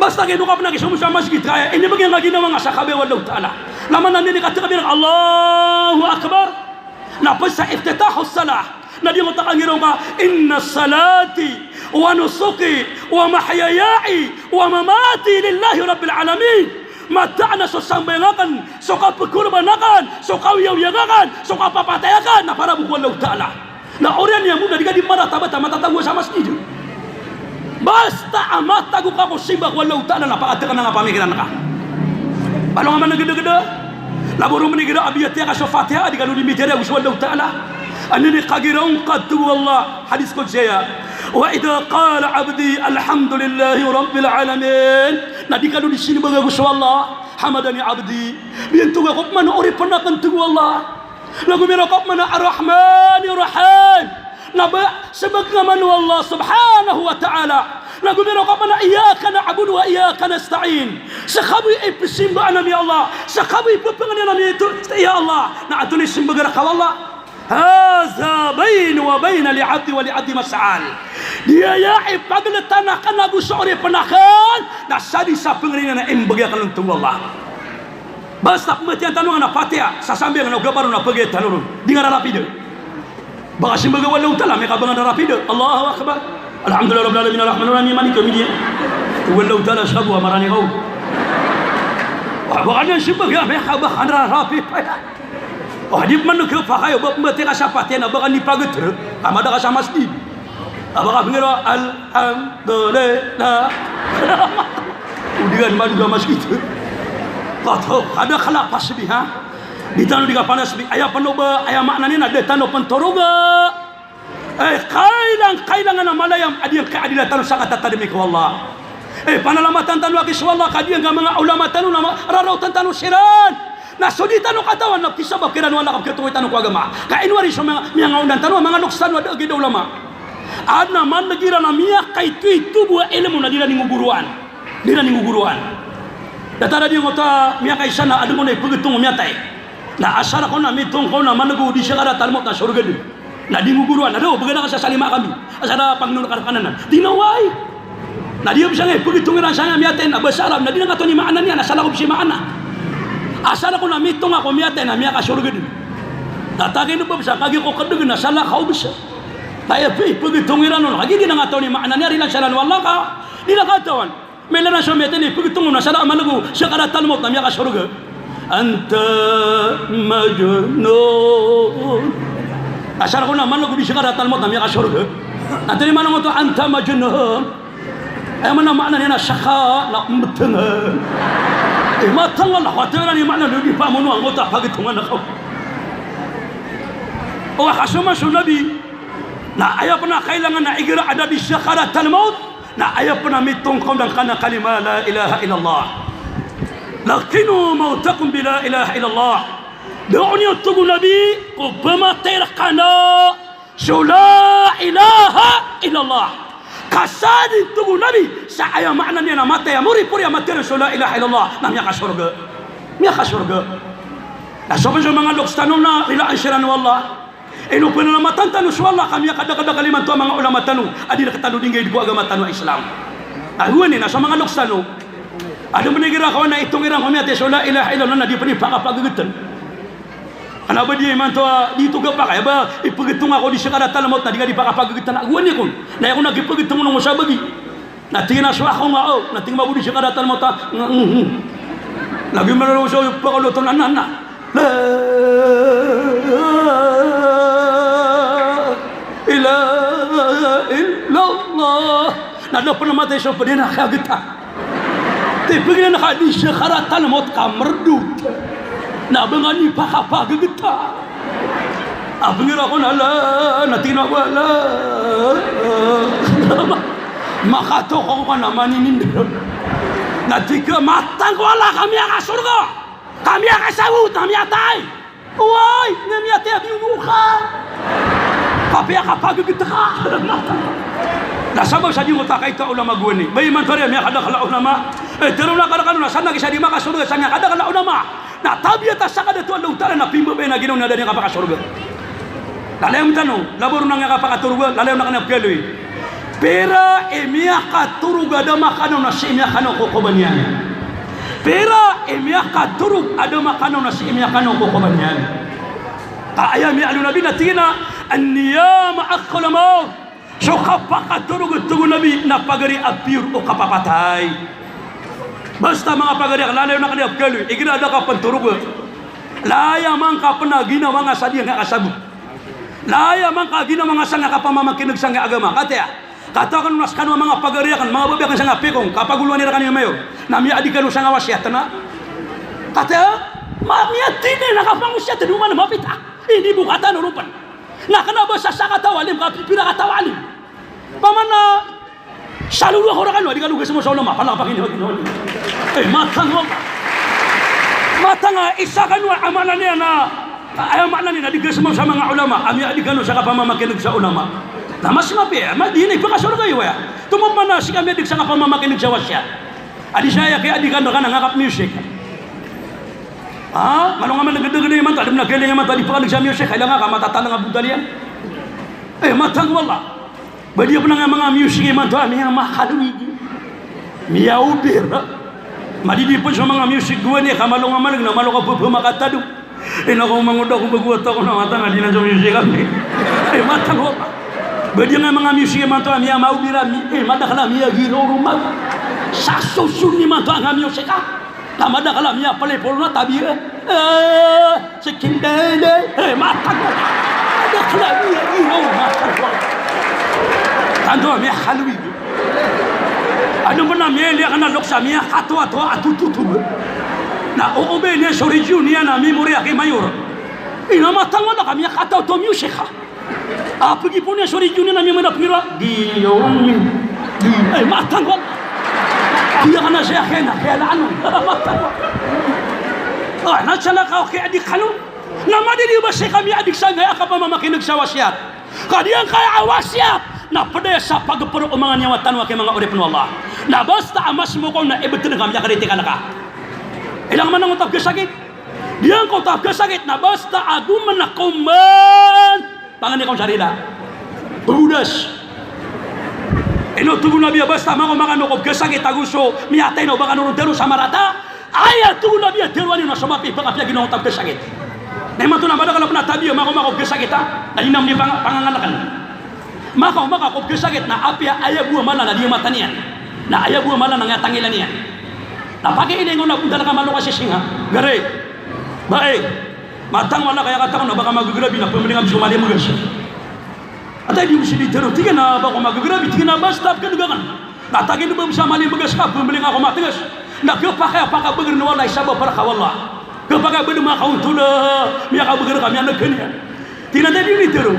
Basta kiya ino ka pn a kisomo sa masgit, kaya ini bagi nga ginawa nga sa kabaya o Allahu Ta'ala. Na man na ini katakbir, Allahu Akbar. Na pd sa iftitahus salah. Na di mo ta kangiraw ka, "Inna salati wa nusuki wa mahyayai wa mamati lillahi rabbil alamin." Mataan a so sambayang akn, so kapkorban akn, so kawiyawiyag akn, so kapapatay akn, na para bo ko Allahu Ta'ala. Na oriyan iyan bo na di ka di maratabat a matatago sa masgit. Basta a matago ka ko simba ko Allahu Ta'ala na pakatakna nga pamikiran ka. Palong a managdagda. Laboro manigda a biyatiya ka so Fatiha, di kano di mitiyari ago so Allahu Ta'ala. Anini kagiraw ngka, tig o Allah, hadith qudsi aya. Wa idha qala abdi alhamdulillahi rabbil alamin. Na di kano di sinimba ago so Allah, hamadani abdi. Biyantog ako pman o oripn akn, tig o Allah. Na gomiraw ka pman a Ar-Rahmanir Rahim. Na ba, smbag nga man o Allah subhanahu wa ta'ala. Na gomiraw ka pman a iyyaka na'budu wa iyyaka nasta'in. Ska bo i ipsimba a Nabi Allah. Ska bo i ipphangni a Nabi, ya Allah. Na antonaa i smbag rka o Allah? Hadha bayni wa bayna al-abdi wa lil-abdi ma sa'al. Di aya ipagltan akn ago so oripn akn na sadn sa pngrina na imbgay akn on o Allah. Basta pmbatiya tano na Fatiha sa sambayang na o gaparo na pagay tano ron. Di nga rarapida. Ba ka simbag a wallahu ta'ala, miyakabangan a rapida. Allahu Akbar. Alhamdulillahi Rabbil Alamin, Arrahmanir Rahim, Maliki Yawmiddin. Wallahu ta'ala, ashhadu an la ilaha illallah. Wa ba ka simbag a miyakabangan a rapida. O, di man ka pakay o ba pmbatiya ka sa Fatiha na ba ka nipagtr. Ka mada ka sa masjid. A ba ka pnggiraw, Alhamdulillah. O di ka niman ka masjid. Kato, kada kala pasbi, ha? Di tano di kapanasbi. Aya pn o ba, aya maana niyan na da tano pn toroga. Eh, kailang, kailangan a malayam a di ngka adila tano sa katatadmi ko Allah. Eh, panalamatan tano aki so Allah, ka di ngka manga ulama tano na ma-, raraotan tano siran. Na so di tano katawan na kisabap kiran o Allah ka pkhatongoy tano ko agama. Ka ino ari so manga, miyangaonan tano, manga loks tano a da a gida ulama. Adn a maneg iran a miyakaitoito bo a ilmo na di iran ingogoroan. Di iran ingogoroan. Datar a di ngoto a miyakaisa na adn ko na ipgtong o miyatay. Na asar ko na mitong ko na maneg o di siya karatalmot na sorga dn. Na di ngogoroan, na da o, bgan ka sa salima kami. Asar a pangnon ka rkana na. Di na oway. Na di a bsa nga ipgtong iran sangkai a miyatay na basa Arab, na di na katawan i maana niyan, asar ko bs i maana. Asar ko na mitong ako miyatay na miyakasorga dn. Na takin o ba bsa, kagiya ko kdg na asar ko bsa. Kaya pi, ipgtong iran on, kagiya di na katawan i maana niyan, rilan siran o Allah ka di na katawan. Mala na so miyatay na ipgtong on na asar a maneg o sakaratal mawt na miyakasorga. Anta majnun. Asar ko na maneg o di sakaratal mawt na miyakasorga. Na tig iyan a maneg oto, anta majnun. Aya maana, maana niyan na saka na mbtng. Eh, matng wala, katawan i maana niyan, di pamono angkoto a pagtongan ako. O, ka so man so Nabi. Na aya pn a kailangan na igira a da di sakaratal mawt. Na aya pn a mitong ka on na kalima la ilaha illallah. Lakinu mawtakum bi la ilaha illallah. Doon iyo, tig o Nabi, ko pmatay rkano so la ilaha illallah. Ka sadn, tig o Nabi, sa aya maana niyan a matay a moripori a matay ron so la ilaha illallah na miyakasorga. Miyakasorga. Na so pn so manga loks tano na rilaan siran o Allah. Ino pn a matan tano so Allah ka miyakadakadakl imanto a manga ulama tano a di rktano di nggaid ko agama tano a Islam. Na gowani na so manga loks tano. Adn pn igira kawan a itong iran ko miyatay so la ilaha illallah na di pn ipakapagagtn. Kna ba di imanto a di to gapakay a ba ipgtong ako di sakaratal mawt na di ka di pakapagagtn. Na gowani kon. Na aya kon a kipgtong on sa bagi. Na tig iyan a so ako nga, o, na tig iyan a ba di sakaratal mawt a, nga, mhm. Lagid man o so pagaloton anan na. La ilaha illallah. Na da pn a matay so pd iyan a kagta. Tig iyan a ka di sakaratal mawt ka mrdot. Na ba nga di pakapagagta. A pnggiraw ko na la, na tig iyan a wala. Makatokaw ka na maninind. Na tig ka, matang ko Allah ka miyakasorga. Ka miyakasabot, ka miyatay. Oway, na miyatay a biyonoka. Ka piyakapagagta ka. Na sabap sa di ngka kaito a ulama gowani. Ba imanto ari a miyakadakl a ulama. Eh, tharoon akn rkano na sadn a gii sa di makasorga sa miyakadakl a ulama. Na tabiat a sakadato a Allahu Ta'ala na pimbabayaan a ginawa niyan a da niyan kapakasorga. Lalayon tano, labaw ron a ngka kapakatorog, lalayon akn a piyaloy. Pira i miyakatorog a da makanaw na sii miyakanaw ko koba niyan. Pira i miyakatorog a da makanaw na sii miyakanaw ko koba niyan. Ka aya miyaaloy o Nabi na tig iyan a, an-niyam akhul mawt. So kapakatorog, tig o Nabi, na pagari a piyor o kapapatay. Basta manga pagari akn, lalayon akn a piyaloy, igira a da ka pn torog. Laya man ka pn a ginawa nga sa di nga kasabot. Laya man ka ginawa nga sa nga kapamamakineg sa nga agama. Kataya, katawan kano na skano a manga pagari akn, manga babay akn sa nga pikong, kapagoloan iran kano i mayor. Na miyaadi kano sa nga wasiyat na. Kataya, ma-, miyatini na kapangosiyat, di man mapita. Ini bo katan o ropn. Na kna ba sa sakataw a alim, kapipira kataw a alim. Paman na salolo ako rkano a di kano gasmo sa ulama, pala kapakini, eh, matang o, matang a isa kano a maana niyan na, aya maana niyan na di gasmo sa manga ulama, a miyaadi kano sa kapamamakineg sa ulama. Na mas mapiya, ma-, di na ipakasorga iyo aya. Tomo man na sii ka miyadig sa kapamamakineg sa wasiyat. A di saya kiyaadi kano rkana nga kap-music. Ah, malong a manegedeged imanto, adn a galing imanto a di pkaneg sa music, kailangan ka matataleng a bodal iyan. Eh, matang ko Allah. Ba di pn a manga music imanto a miyamakaloy. Miyaobir. Madidi pn so manga music gowani ka malong a maneg na malong a pephamakatado. Ino ko mangoda ko bago a tao ko na matang a di na so music kami. Eh, matang ko Allah. Ba di a manga music imanto a miyamaobir a mi-, eh, madakl a miyagiroromag. Sa soson imanto a manga music a. Na madakl a miyaplay polo na tabi, eh. Eh, sikin dede. Eh, matang ko. Madakl a miya, iyo, matang ko. Tanto a miyakaloy. Adn pn a miyailay akn a loks a miyakatoatoa a tototob. Na o, o ba ini so region iyan a memory a ki mayor. Ino matang ko na ka miyakatoatoa music a. A, pegi pn iyan so region iyan a miyamanap ngira. Di, yo, mi, di. Eh, matang ko. Di akn a saya kena, kena ano. Matang ko. Ah, na sala ka, okay, adik kano. Na madidi ba saya kami adik sa ngaya a kapamamakineg sa wasiyat. Ka di angkaya a wasiyat. Na pd aya sa pagpro o manga niyawa tano a ki manga oripn o Allah. Na basta a mas mo ko na ibtn ka miyakritikal ka. Ilang manang o tap ka sakit. Di angkoto a pkhasakit na basta ago man a koman. Pangni kon sa rila. Pbodas. Ino togon o Nabi a basta makaoma kano ko pkhasakit ago so miyatay na o ba kano ron tharoa sa marata. Aya togon o Nabi a tharoa niyo na so mapiya i pakapiya ginawa angkoto a pkhasakit. Na imanto na madakl a pn a tabiya makaoma ko pkhasakit a. Na di na mni pang-, pangangalkn. Makaoma ka ko pkhasakit na apiya aya bo a mala na di a mata niyan. Na aya bo a mala na ngaya tangila niyan. Na pakiilay ngka na bontal ka malo ka sisinga. Gari. Bai. Matang wala kaya katawan na ba ka magagrabi na pmbalinga bo so mala i mbagas. Atay di bo sii di tharoa, tig iyan a ba ko magagrabi, tig iyan a basta pkhaneg akn. Na tig iyan a ba bo sa mala i mbagas ka pmbalinga ko matgas. Na khapakay a pakabagr na wala i sabap rka wala. Khapakay a ba dn makaontol a miyakabagr ka miyaneg ka niyan. Tig iyan a di niyo tharoa.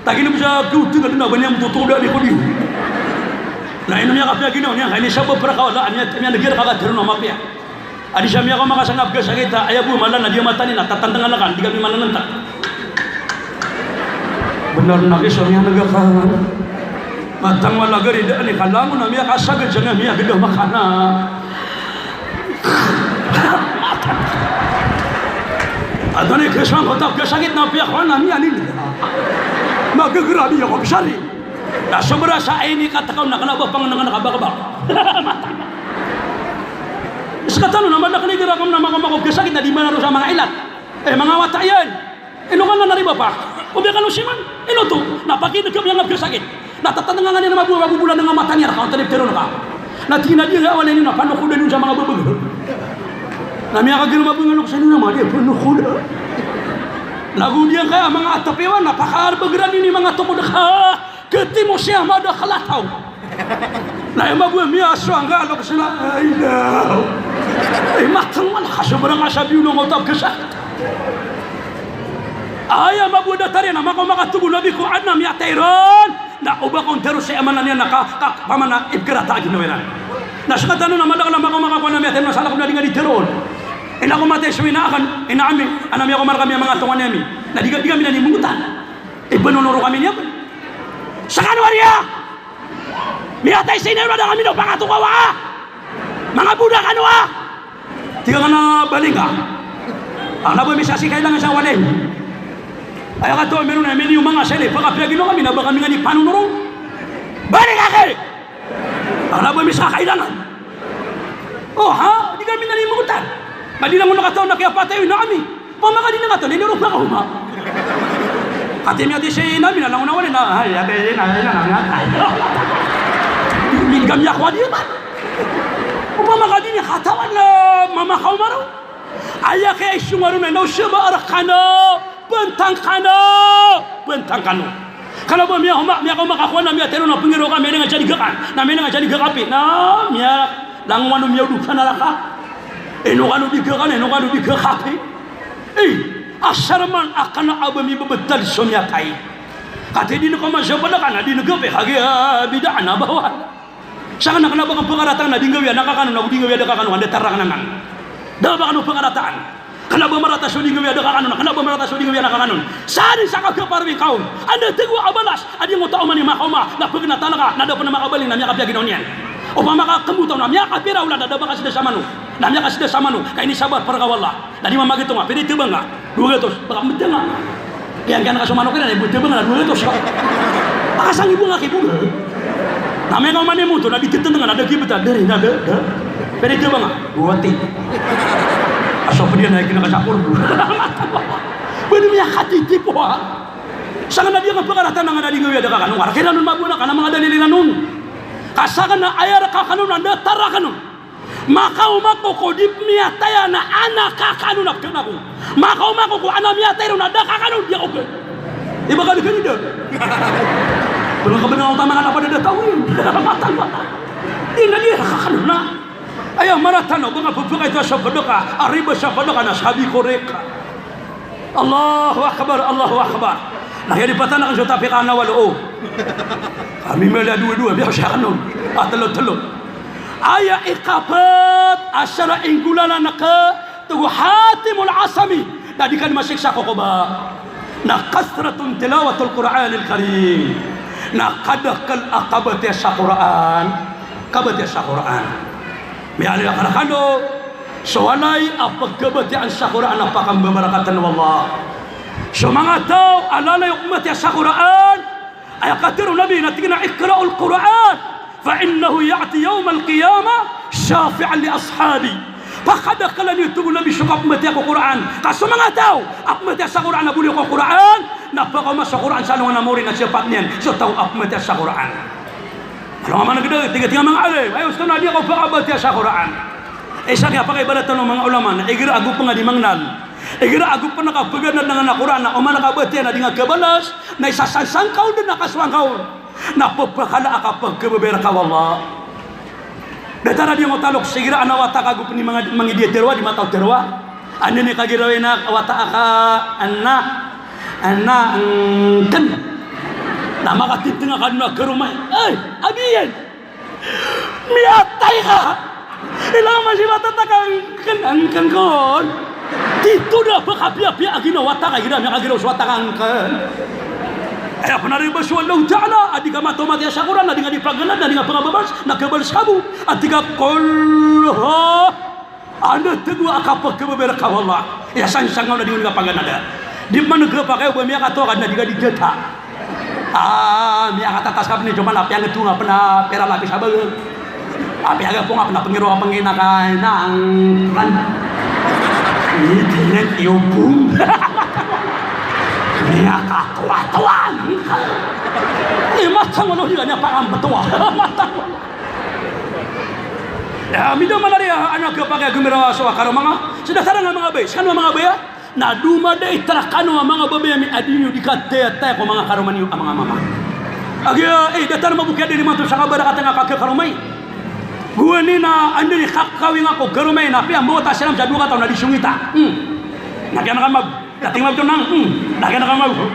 Tig iyan a bo sa khawtng a dn a ba niyan mtotoda di ko di. Na ino miyakapiya ginawa niyan ka ini sabap rka wala a miya-, miyaneg iyan rka ka tharoon a mapiya. A di sa miyakaoma ka sangap ka sakit a aya bo a mala na di a mata niyan na tatandngan ka, di kami mananantak. Bnar na ki so miyaneg ka. Matang wala gari da ani ka langon a miyakasagad sa nga miyagda makana. Ato ni kesan ko tap kasakit na piya ko na niyan ini. Magagrabi ako besari. Na sobra sa ini katakaw na kena ba pangnangan ka bakbak. Sekatano na madakl i gera kam na makaoma ko kasakit na di mana ro sa manga ilat. Eh, manga wata iyan. Ino ka nga na riba pa? O biya kano siman? Ino oto? Na pakineg ka miyangap ka sakit. Na tatandngan iyan a mabola, mabobola na nga mata niyan, ka on talip teron ka. Na tig iyan a di nga wala ini na panokoda niyo sa manga babag. Na miyakagir mabag nga lokes iyan na madi a panokoda. Na go di angkaya manga atapiwan na pakaarbageran ini manga tokod ka. Ketimo siya madakl a taw. Na aya maboa miyasowa nga a lokes na, ay daw. Ay matang man, kasobra nga sa biyo na nga oto a pkhasakit. Aya maboa datar iyan a makaoma ka togon o Nabi ko adn a miyatay ron. Na o ba kon tharoa sa aya maana niyan na ka, ka, pamana ibkarata a ginawa iran. Na sekatano na madakl a makaoma ka ko adn a miyatay ron na salakaw na di nga di tharoon. Ina ko matay so ina akn, ina ami, adn a miyakaoma rkami a manga tonganay ami. Na di ka, di kami na di mongotan. Ibanonoro kami niyan. Sekano a riya. Miyatay si ina iran a da kami na pangatokawa. Manga boda kano a. Tig akn a bali ngka. Kna ba miska si kailangan sa walay. Aya katawan mi ron a miniyo manga sali, pakapiya ginawa kami na ba kami nga di panonoro. Bali ngka ki. Kna ba miska kailangan. O, ha? Di kami na di mongotan. Ka di langon a katawan a kiyapatay o ina ami. Opama ka di na katawan, di na ron pakaoma. Ati miyatay si ina ami na langon a walay na, ay, ati ina, ina, ina, ina. Di, di kami ako adi, man. Opama ka di na katawan na mamakaoma ron. Aya kiyasong ron na, na o siya ba a rkano, bantang kano, bantang kano. Kna ba miyaoma, miyakaoma ka ko adn a miyatay ron na pngiraw ka, miyailay nga sa di gakan, na miyailay nga sa di gakapi, na miya, langon ano miyaodo sa naraka. Ino kano di gakan, ino kano di gakapi. Eh, asar man a kna a ba mibabtad so miyatay. Katii di na ko masapad a kna di na gapi, kagiya bida na bawal. Sakn a kna ba ka pkarataan a di nggawi a nakakanon, ago di nggawi a da kakanon, anda tarakan anan. Da ba kano pkarataan. Kna ba marata so di nggawi a da kakanon, kna ba marata so di nggawi a nakakanon. Sa di sa kagaparwi kaon. Anda tgo a balas, a di ngoto a oman i makaoma, na pkna talaka, na da pn a makabaling, na miyakapiya ginawa niyan. Opama ka kmbotaw na miyakapiya ra olan, na da ba ka sida sa mano. Na miyakasda sa mano, ka inisabar, para ka o Allah. Na di mamagitong a, pira i tebang a? Dowa gatos. Baka medang a. Kiyan, kiyan ka so mano kiran, i bo tebang na dowa gatos. Baka sangibo nga kiboda. Na miyakaoma niyan oto, na di tetendeng a, na da kibeta, dari, na da, da. Pira i tebang a? Dowa ti. Aso pediyan na ikinakasakor. Bani miyakatitipo a. Sangkanan a di nga pekaratan a nga na di nga wiya da kakanon. Ara kiran on maboan a ka na manga dalil iran on. Ka sangkanan a aya reka kano na datar reka kano. Makaoma ko ko di miyatay a na anak ka kano na pekena ko. Makaoma ko ko ana miyatay ron na da ka kano, di ako ke. Iba ka di kano da. Benang ka benang utama ka na pada da tawin. Matang, matang. Ina di reka kano na. Aya marata na, benga pepekay to sa pedeka. Ari ba sa pedeka na sabi ko reka. Allahu Akbar, Allahu Akbar. Na aya di patan aken so tapi ka na walo o. Kami mala dowa-dowa, biya sa aken on. A telo-telo. Aya ikapet a sara inggolalan ka, tig o Hatim al-Asami, na di ka di masiksa ko koba. Na kathratun tilawatul Qur'anil Karim. Na kadakel a kabatiya sa Qur'an. Kabatiya sa Qur'an. Miyaaloy akal kano, so walay a pagkabatiyaan sa Qur'an a pakambabarakatan o Allah. So manga taw a lalay o pembatiya sa Qur'an, aya katharo o Nabi na tig iyan a, "Iqra'ul Qur'an, fa innahu ya'ti yawmal qiyamah shafi'an li ashabi." Pakadakela niyo, tig o Nabi, so kapembatiya ko Qur'an. Ka so manga taw a pembatiya sa Qur'an, a boliyo ko Qur'an, na pakaoma so Qur'an sa alongan a mawri na shafaat niyan so taw a pembatiya sa Qur'an. Alongan a manegdeg, tig a, tig a manga alim, aya osto na di ako pakabatiya sa Qur'an. Isa kiya pakaibalatan o manga ulama na igira ago pen a di mangnal, igira ago pen a kapeganad anan a Qur'an na oman a kabatiya na di nga kabalas, na isa san sangkaw den a kasowa ngkaw na pepakala a kapekebebay reka o Allah. Datar a di nga otalok, igira anan a wata ka ago pen i manga, mangidiya terowa, di mataw terowa. Anda ini kagirawin a wata aka, ana, ana, ngken. Na makatiteng a ka den a karomay. Ay, abi iyan. Miyatay ka. Ilay a masibat a taka ngken, ngken kon. Tito da pekapiyapiya a ginawa taka igira miyakagiraw so wata ka ngken. Aya pen a riba so Allahu Ta'ala a di ka mataw matiya sa Qur'an, a di nga di paganad, a di nga pengababalas, na kabalas ka bo. A tig a, "Qul ha." Anda, tig o, a kapekebebay reka o Allah. Iya san sangkaw na di nga di kapaganada. Di man kepakay o ba miyakatoka na di ka di data. Ah, miyakatatas ka pen i coman a piyangeto nga pen a pira lapis a bagag. A piyagapo nga pen a pengiro a pengina ka ina angkan. Ini dengan iyo bung. Miyakatoatoa. Imatang o Allah di ka niyan pakambetoa. Matang o Allah. Ya, mido man ari a anak a pakay a gomiraw a so a karoma nga. So datar a nga manga babay, sekano a manga babay a, na domadait rekano a manga babay ami a di niyo di katayataya ko manga karoma niyo a manga mama. Agiya, eh, datar mambo kiya di niyo manto sa kabarakatan a kakaromay. Gowani na anda ini kakawing ako karomay na piya mbo ta siram sa dowa kataw na di songita. Hmm. Na kiya na ka mab- Kating mabto nang, hmm. Na kena ka mabto.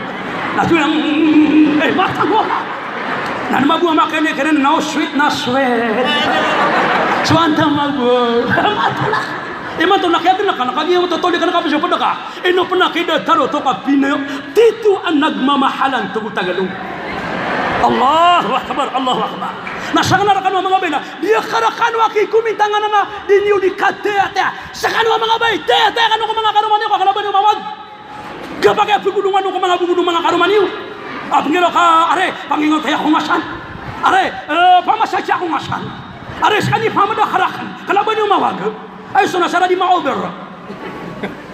Na tuwi nang, hmm, hmm, hmm, hmm. Eh, mata mo. Na mabto a makene kene na sweet, na sweet. So anta mabto. Mata na. Eh, mata na kaya na kana kagi mo totoli kana ka piso pada ka. Ino pena kida taro to ka Pinoy. Tito a nagmamahalan to Tagalog. Allahu Akbar, Allahu Akbar. Na sakana rakano a manga babay na, di a karakano a kikominta nga na na, di niyo di katayataya. Sakano a manga babay, tayataya kano ko manga karoma niyo ko kalaban o mawag. Kapakay a pegolongan o ko manga bogolong o manga karoma niyo. A pengiraw ka, are, pangingoto ako nga san. Are, eh, pamasaji ako nga san. Are, sekaniyo pamada karakan. Kalaban iyo mawag. Ay, so na sara di maober.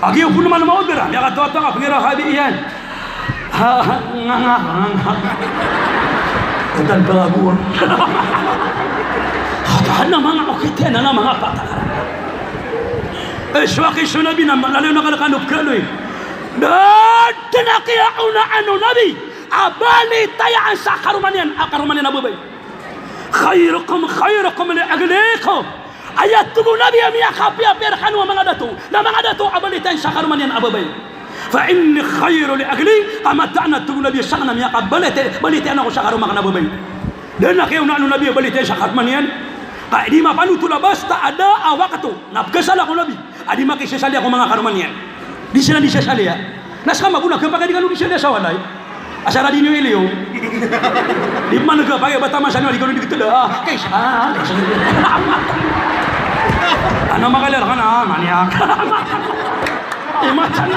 Agiya polo man maober. Miyakatoatoa ka pengiraw ka abi iyan. Ha, ha, nga, nga, nga, nga. Katan pelabuan. Katan na manga okit iyan, na manga patakar. Eh, so aki so Nabi na, lalayon a kalekano pekaloy. Da den a kiyaonaan o Nabi a balitayaan sa karoma niyan, a karoma niyan a babay. Khairukum khairukum li ahlihi. Aya tig o Nabi a miyakapiyapiya rekano a manga dato, na manga dato a balitayaan sa karoma niyan a babay. Fa inni khairu li ahli, ka mataan a tig o Nabi a sakn a miyakabalitay, balitayaan ako sa karoma akn a babay. Da den a kiyaonaan o Nabi a balitayaan sa karoma niyan. Ka di mapanotol a basta a da a wakto na pekasala ko Nabi a di makisasali ako manga karoma niyan. Di siran di sasaliya. Na sekama bo na kepakay di kano di sasaliya sa walay. Asar a di niyo iliyo. Di man kepakay ba taman sa niyo di kano di keteda. Ah, kay sa, ah, kay sa. Na makailay rka na, maniya. Eh, matan.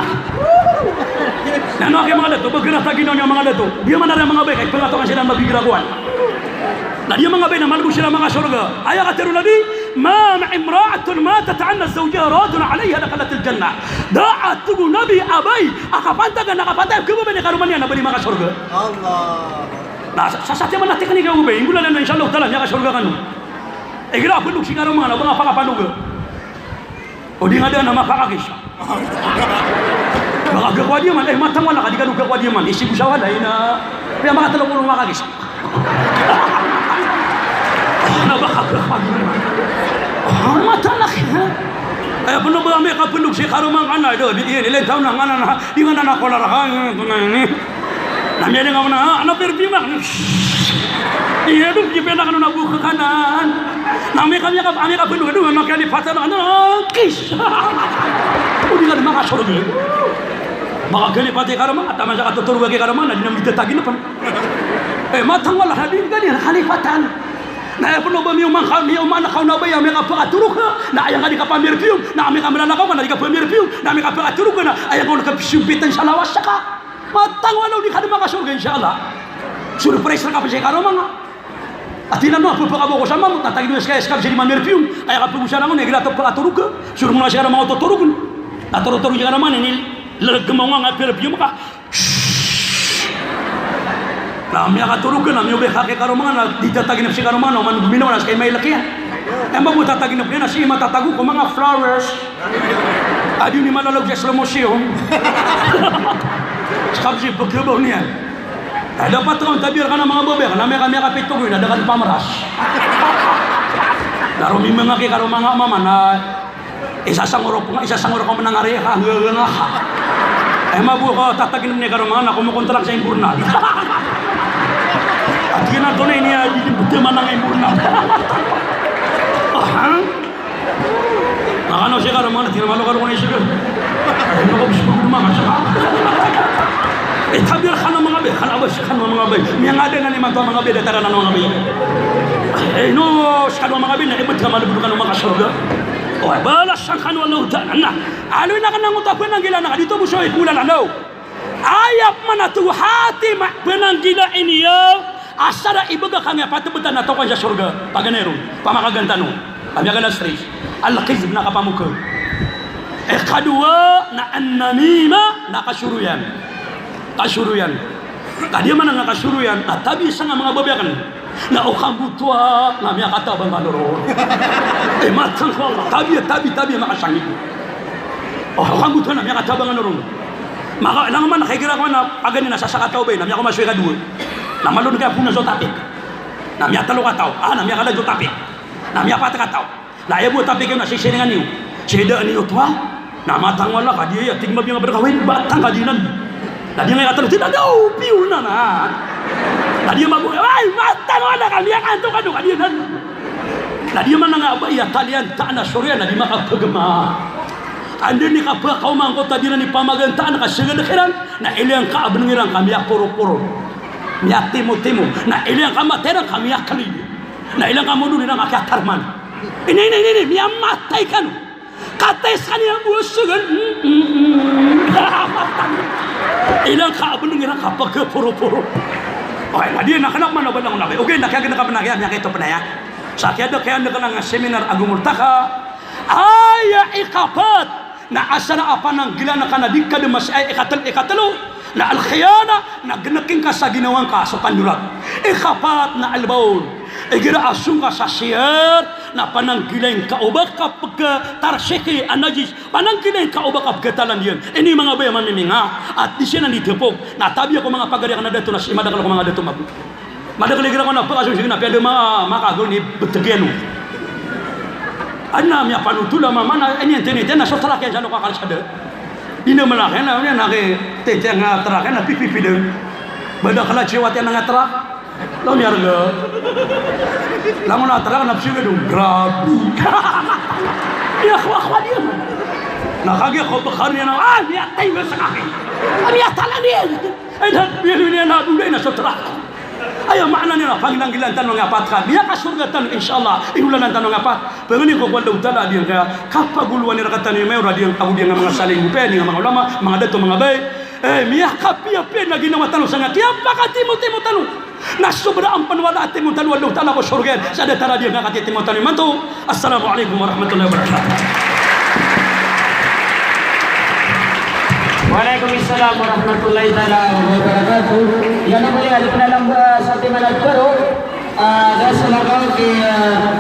Na ano aki manga dato, ba gratagin o niyo manga dato. Di man ari manga bay, kay pangatokan siran mabigra kowan. Na di manga bay na malbo siran makasorga. Aya katharo o Nabi, "Ma min imra'atin matat wa zawjuha radin 'alayha dakhalat al-jannah." Da a tig o Nabi a bay a kapantagan, a kapatay a kababay i karoma niyan na ba di makasorga. Allah. Na sa, sa, sa timan a teknika o bay, inggolalan na insha Allah ta'ala miyakasorga kano. Igira a pndog si karoma nga na ba nga pakapandog. O di nga dn a makakakis. Makakakowad iyan man, eh, matang wala ka di ka dn kakowad iyan man. Isi bo sa wala, ina. Piya makatlo ko makakis. Na ba ka kakowad iyan man. Ah, matang na ki, ha? Eh, pndog ba ami kapndog si karoma nga na, do, di, iyan, ilan taon na nga na, di nga na nakolar ka, ito na ini. Na miyaling ako na, ano, perfume ako? Iya, doon, di pwede ka nung nabuka ka na. Na may kami ka, kami ka pwede ka doon, ano, kaya lipatan, ano, kiss. O, di ka na makasorga. Makakalipati ka naman, at tama siya katuturugan ka naman, na di naman kita tagin na pa. Eh, matang wala, na di ka niya nakalipatan. Na aya pn o ba miyoman ka, miyoman ka o na ba iya, miyakapakatorog ka, na aya nga di ka pamirpiyom, na amay ka mlalakaw ka, na di ka pamirpiyom, na amay ka pakatorog ka, na aya nga o na kapisimpitan sa lawas ka. Matang wala o di ka dn makasorga, insha Allah. Surprise rka pn si karoma nga. Ati na no, pphakaboko sa mamot, na tagid o ska, ska pn si di mamirpiyom. Aya kapagosara ngo, na igira to pakatorog ka. Soro mo na si karoma nga o totorog. Na torotorog si karoma nga, na ini, lalagam nga nga pirpiyom ka. Na miyakatorog ka, na miyobay ka ki karoma nga, na di tataginp si karoma nga, na oman gominawa na ska i mailk iyan. Aya mambo tataginp iyan, na si matatago ko manga flowers. Adi ni malalaw sa slow motion. Ska pn si pagkabaw niyan. Na dapat ka on, tabiya rka na manga babay, na miyaka, miyakapito ko, na da ka dn pamaras. Na romimanga ki karoma nga mama, na isasangor ko, isasangor ko manangari ka, nga, nga, nga. Aya mambo ko tataginp ni karoma nga, na komokontrak sa Imbornal. Ati na to na ini, adi dn btad manang Imbornal. Aha. Makano si karoma nga, tina malo karo ko na isig. Ay, makabispag dn manga saka. Eh, tabiya rka na manga bay, kna ba si kano manga bay. Miyangada nga ni manto manga bay, datar anan manga bay. Eh, no, si kano manga bay, na ibt ka malbod kano makasorga. O, balasan kano o Allah Ta'ala. Na, aloy na kna ngoto a pnanggila na, di to bo so i kolan, ano. Aya pman a togo hati ma, pnanggila ini a, asar a ibgay kami a patbtan a tokan sa sorga. Paganay ron, pamakagantano. Kami a gana stress. Al-kizb na kapamokhag. Ikadowa na an-namima na kasoroyan. Kasoroyan. Ka di man nga kasoroyan, na tabiya sa nga manga babay akn. Na o kambotoa, na miyakatabang kano ron. Eh, matang ko, tabiya, tabiya, tabiya, makasangit. O, o kambotoa, na miyakatabang kano ron. Maka, langon man, na kaigira ko na, paganay na sasakataw bay, na miyakaoma so ikadowa. Na malo dn kaya pona so topic. Na miyatlo kataw, ah, na miyakala so topic. Na miyapat kataw. Na aya bo a topic iyan na sisiringan iyo. Sii dn iyo toa. Na matang wala ka di iya, tig mabiyang a bdkawin, batang ka di nan. Na di nga ikatlo, tig na daw, piyo na na. Na di mago, ay, matang wala ka, miyakanto ka do, ka di nan. Na di man nga ba iya talian, taan a soriyan, na di makapagma. Anda ni kapakaoma ngkoto a di nan ipamagantaan ka sgd kiran, na ilay ngka a bnng iran ka miyaporoporo. Miyatimotimo. Na ilay ngka a matay iran ka miyaklid. Na ilay ngka a modol iran ka kiyatarman. Ini, ini, ini, ini, miyamatay kano. Katay skaniyan bo a sgn. Mm, mm, mm. Ilay ngka a bnng iran ka pagkaporoporo. Okay, na di na kna man a ba langon a ba. Okay, na kaya gna ka pn a kaya, miyakaito pn aya. Sa kiyada kaya na kna nga seminar a gomolta ka. Aya ikapat. Na asar a pananggilaan ka na di ka dn mas, ay, ikatl-, ikatlo, na al-khiyana, na gnkin ka sa ginawa ngka so kandorat. Ikapat na al-bawl. Igira a song ka sa C R, na pananggilaan ka o ba ka pkatarsiki a najis, pananggilaan ka o ba ka pkatalandiyan. Ini manga bay a mamiminga, at di siran di tpok, na tabiya ko manga pagari akn a dato na si madakl ko manga dato mabo. Madakl igira ko na pkasong sii na piyada ma-, makagaw ni btg iyan o. Adn a miyapanothol a mama na, ini, ini, ini, na so trak iyan sa loka kalsada. Ina malak iyan na, ina na ki, tete nga trak iyan na pipipi dn. Ba da kala ciwat iyan nga trak. Law miyarga. Langon a trak na psiga dn. Grabe. Iya, kwa, kwa diyan. Na kagiya ko bkar iyan na, ah, miyatay nga sa kaki. Ah, miyatalan iyan. Ay, na, miyalo niyan na, bulay na so trak. Aya maana niyan na panginanggilaan tano nga pat ka miyakasorga tano, insha Allah, inolanan tano nga pat. Pangnin ko ko Allahu Ta'ala a di ngka kapagolowan iran rkatano i mayor a di ngka, ago di ngka manga saling, di ngka manga ulama, manga dato, manga bay. Eh, miyakapiyapiya na ginawa tano sangkaya pakatimotimo tano. Na sobra a pn wala a timo tano o Allahu Ta'ala ko sorga iyan sa datar a di ngka katitimo tano imanto. Assalamu alaikum warahmatullahi wabarakatuh. Wa alaikum assalam warahmatullahi ta'ala wabarakatuh. Iya na bali a di pn alam ba sa timan a baro. Ah, da sa lakaw ki, ah,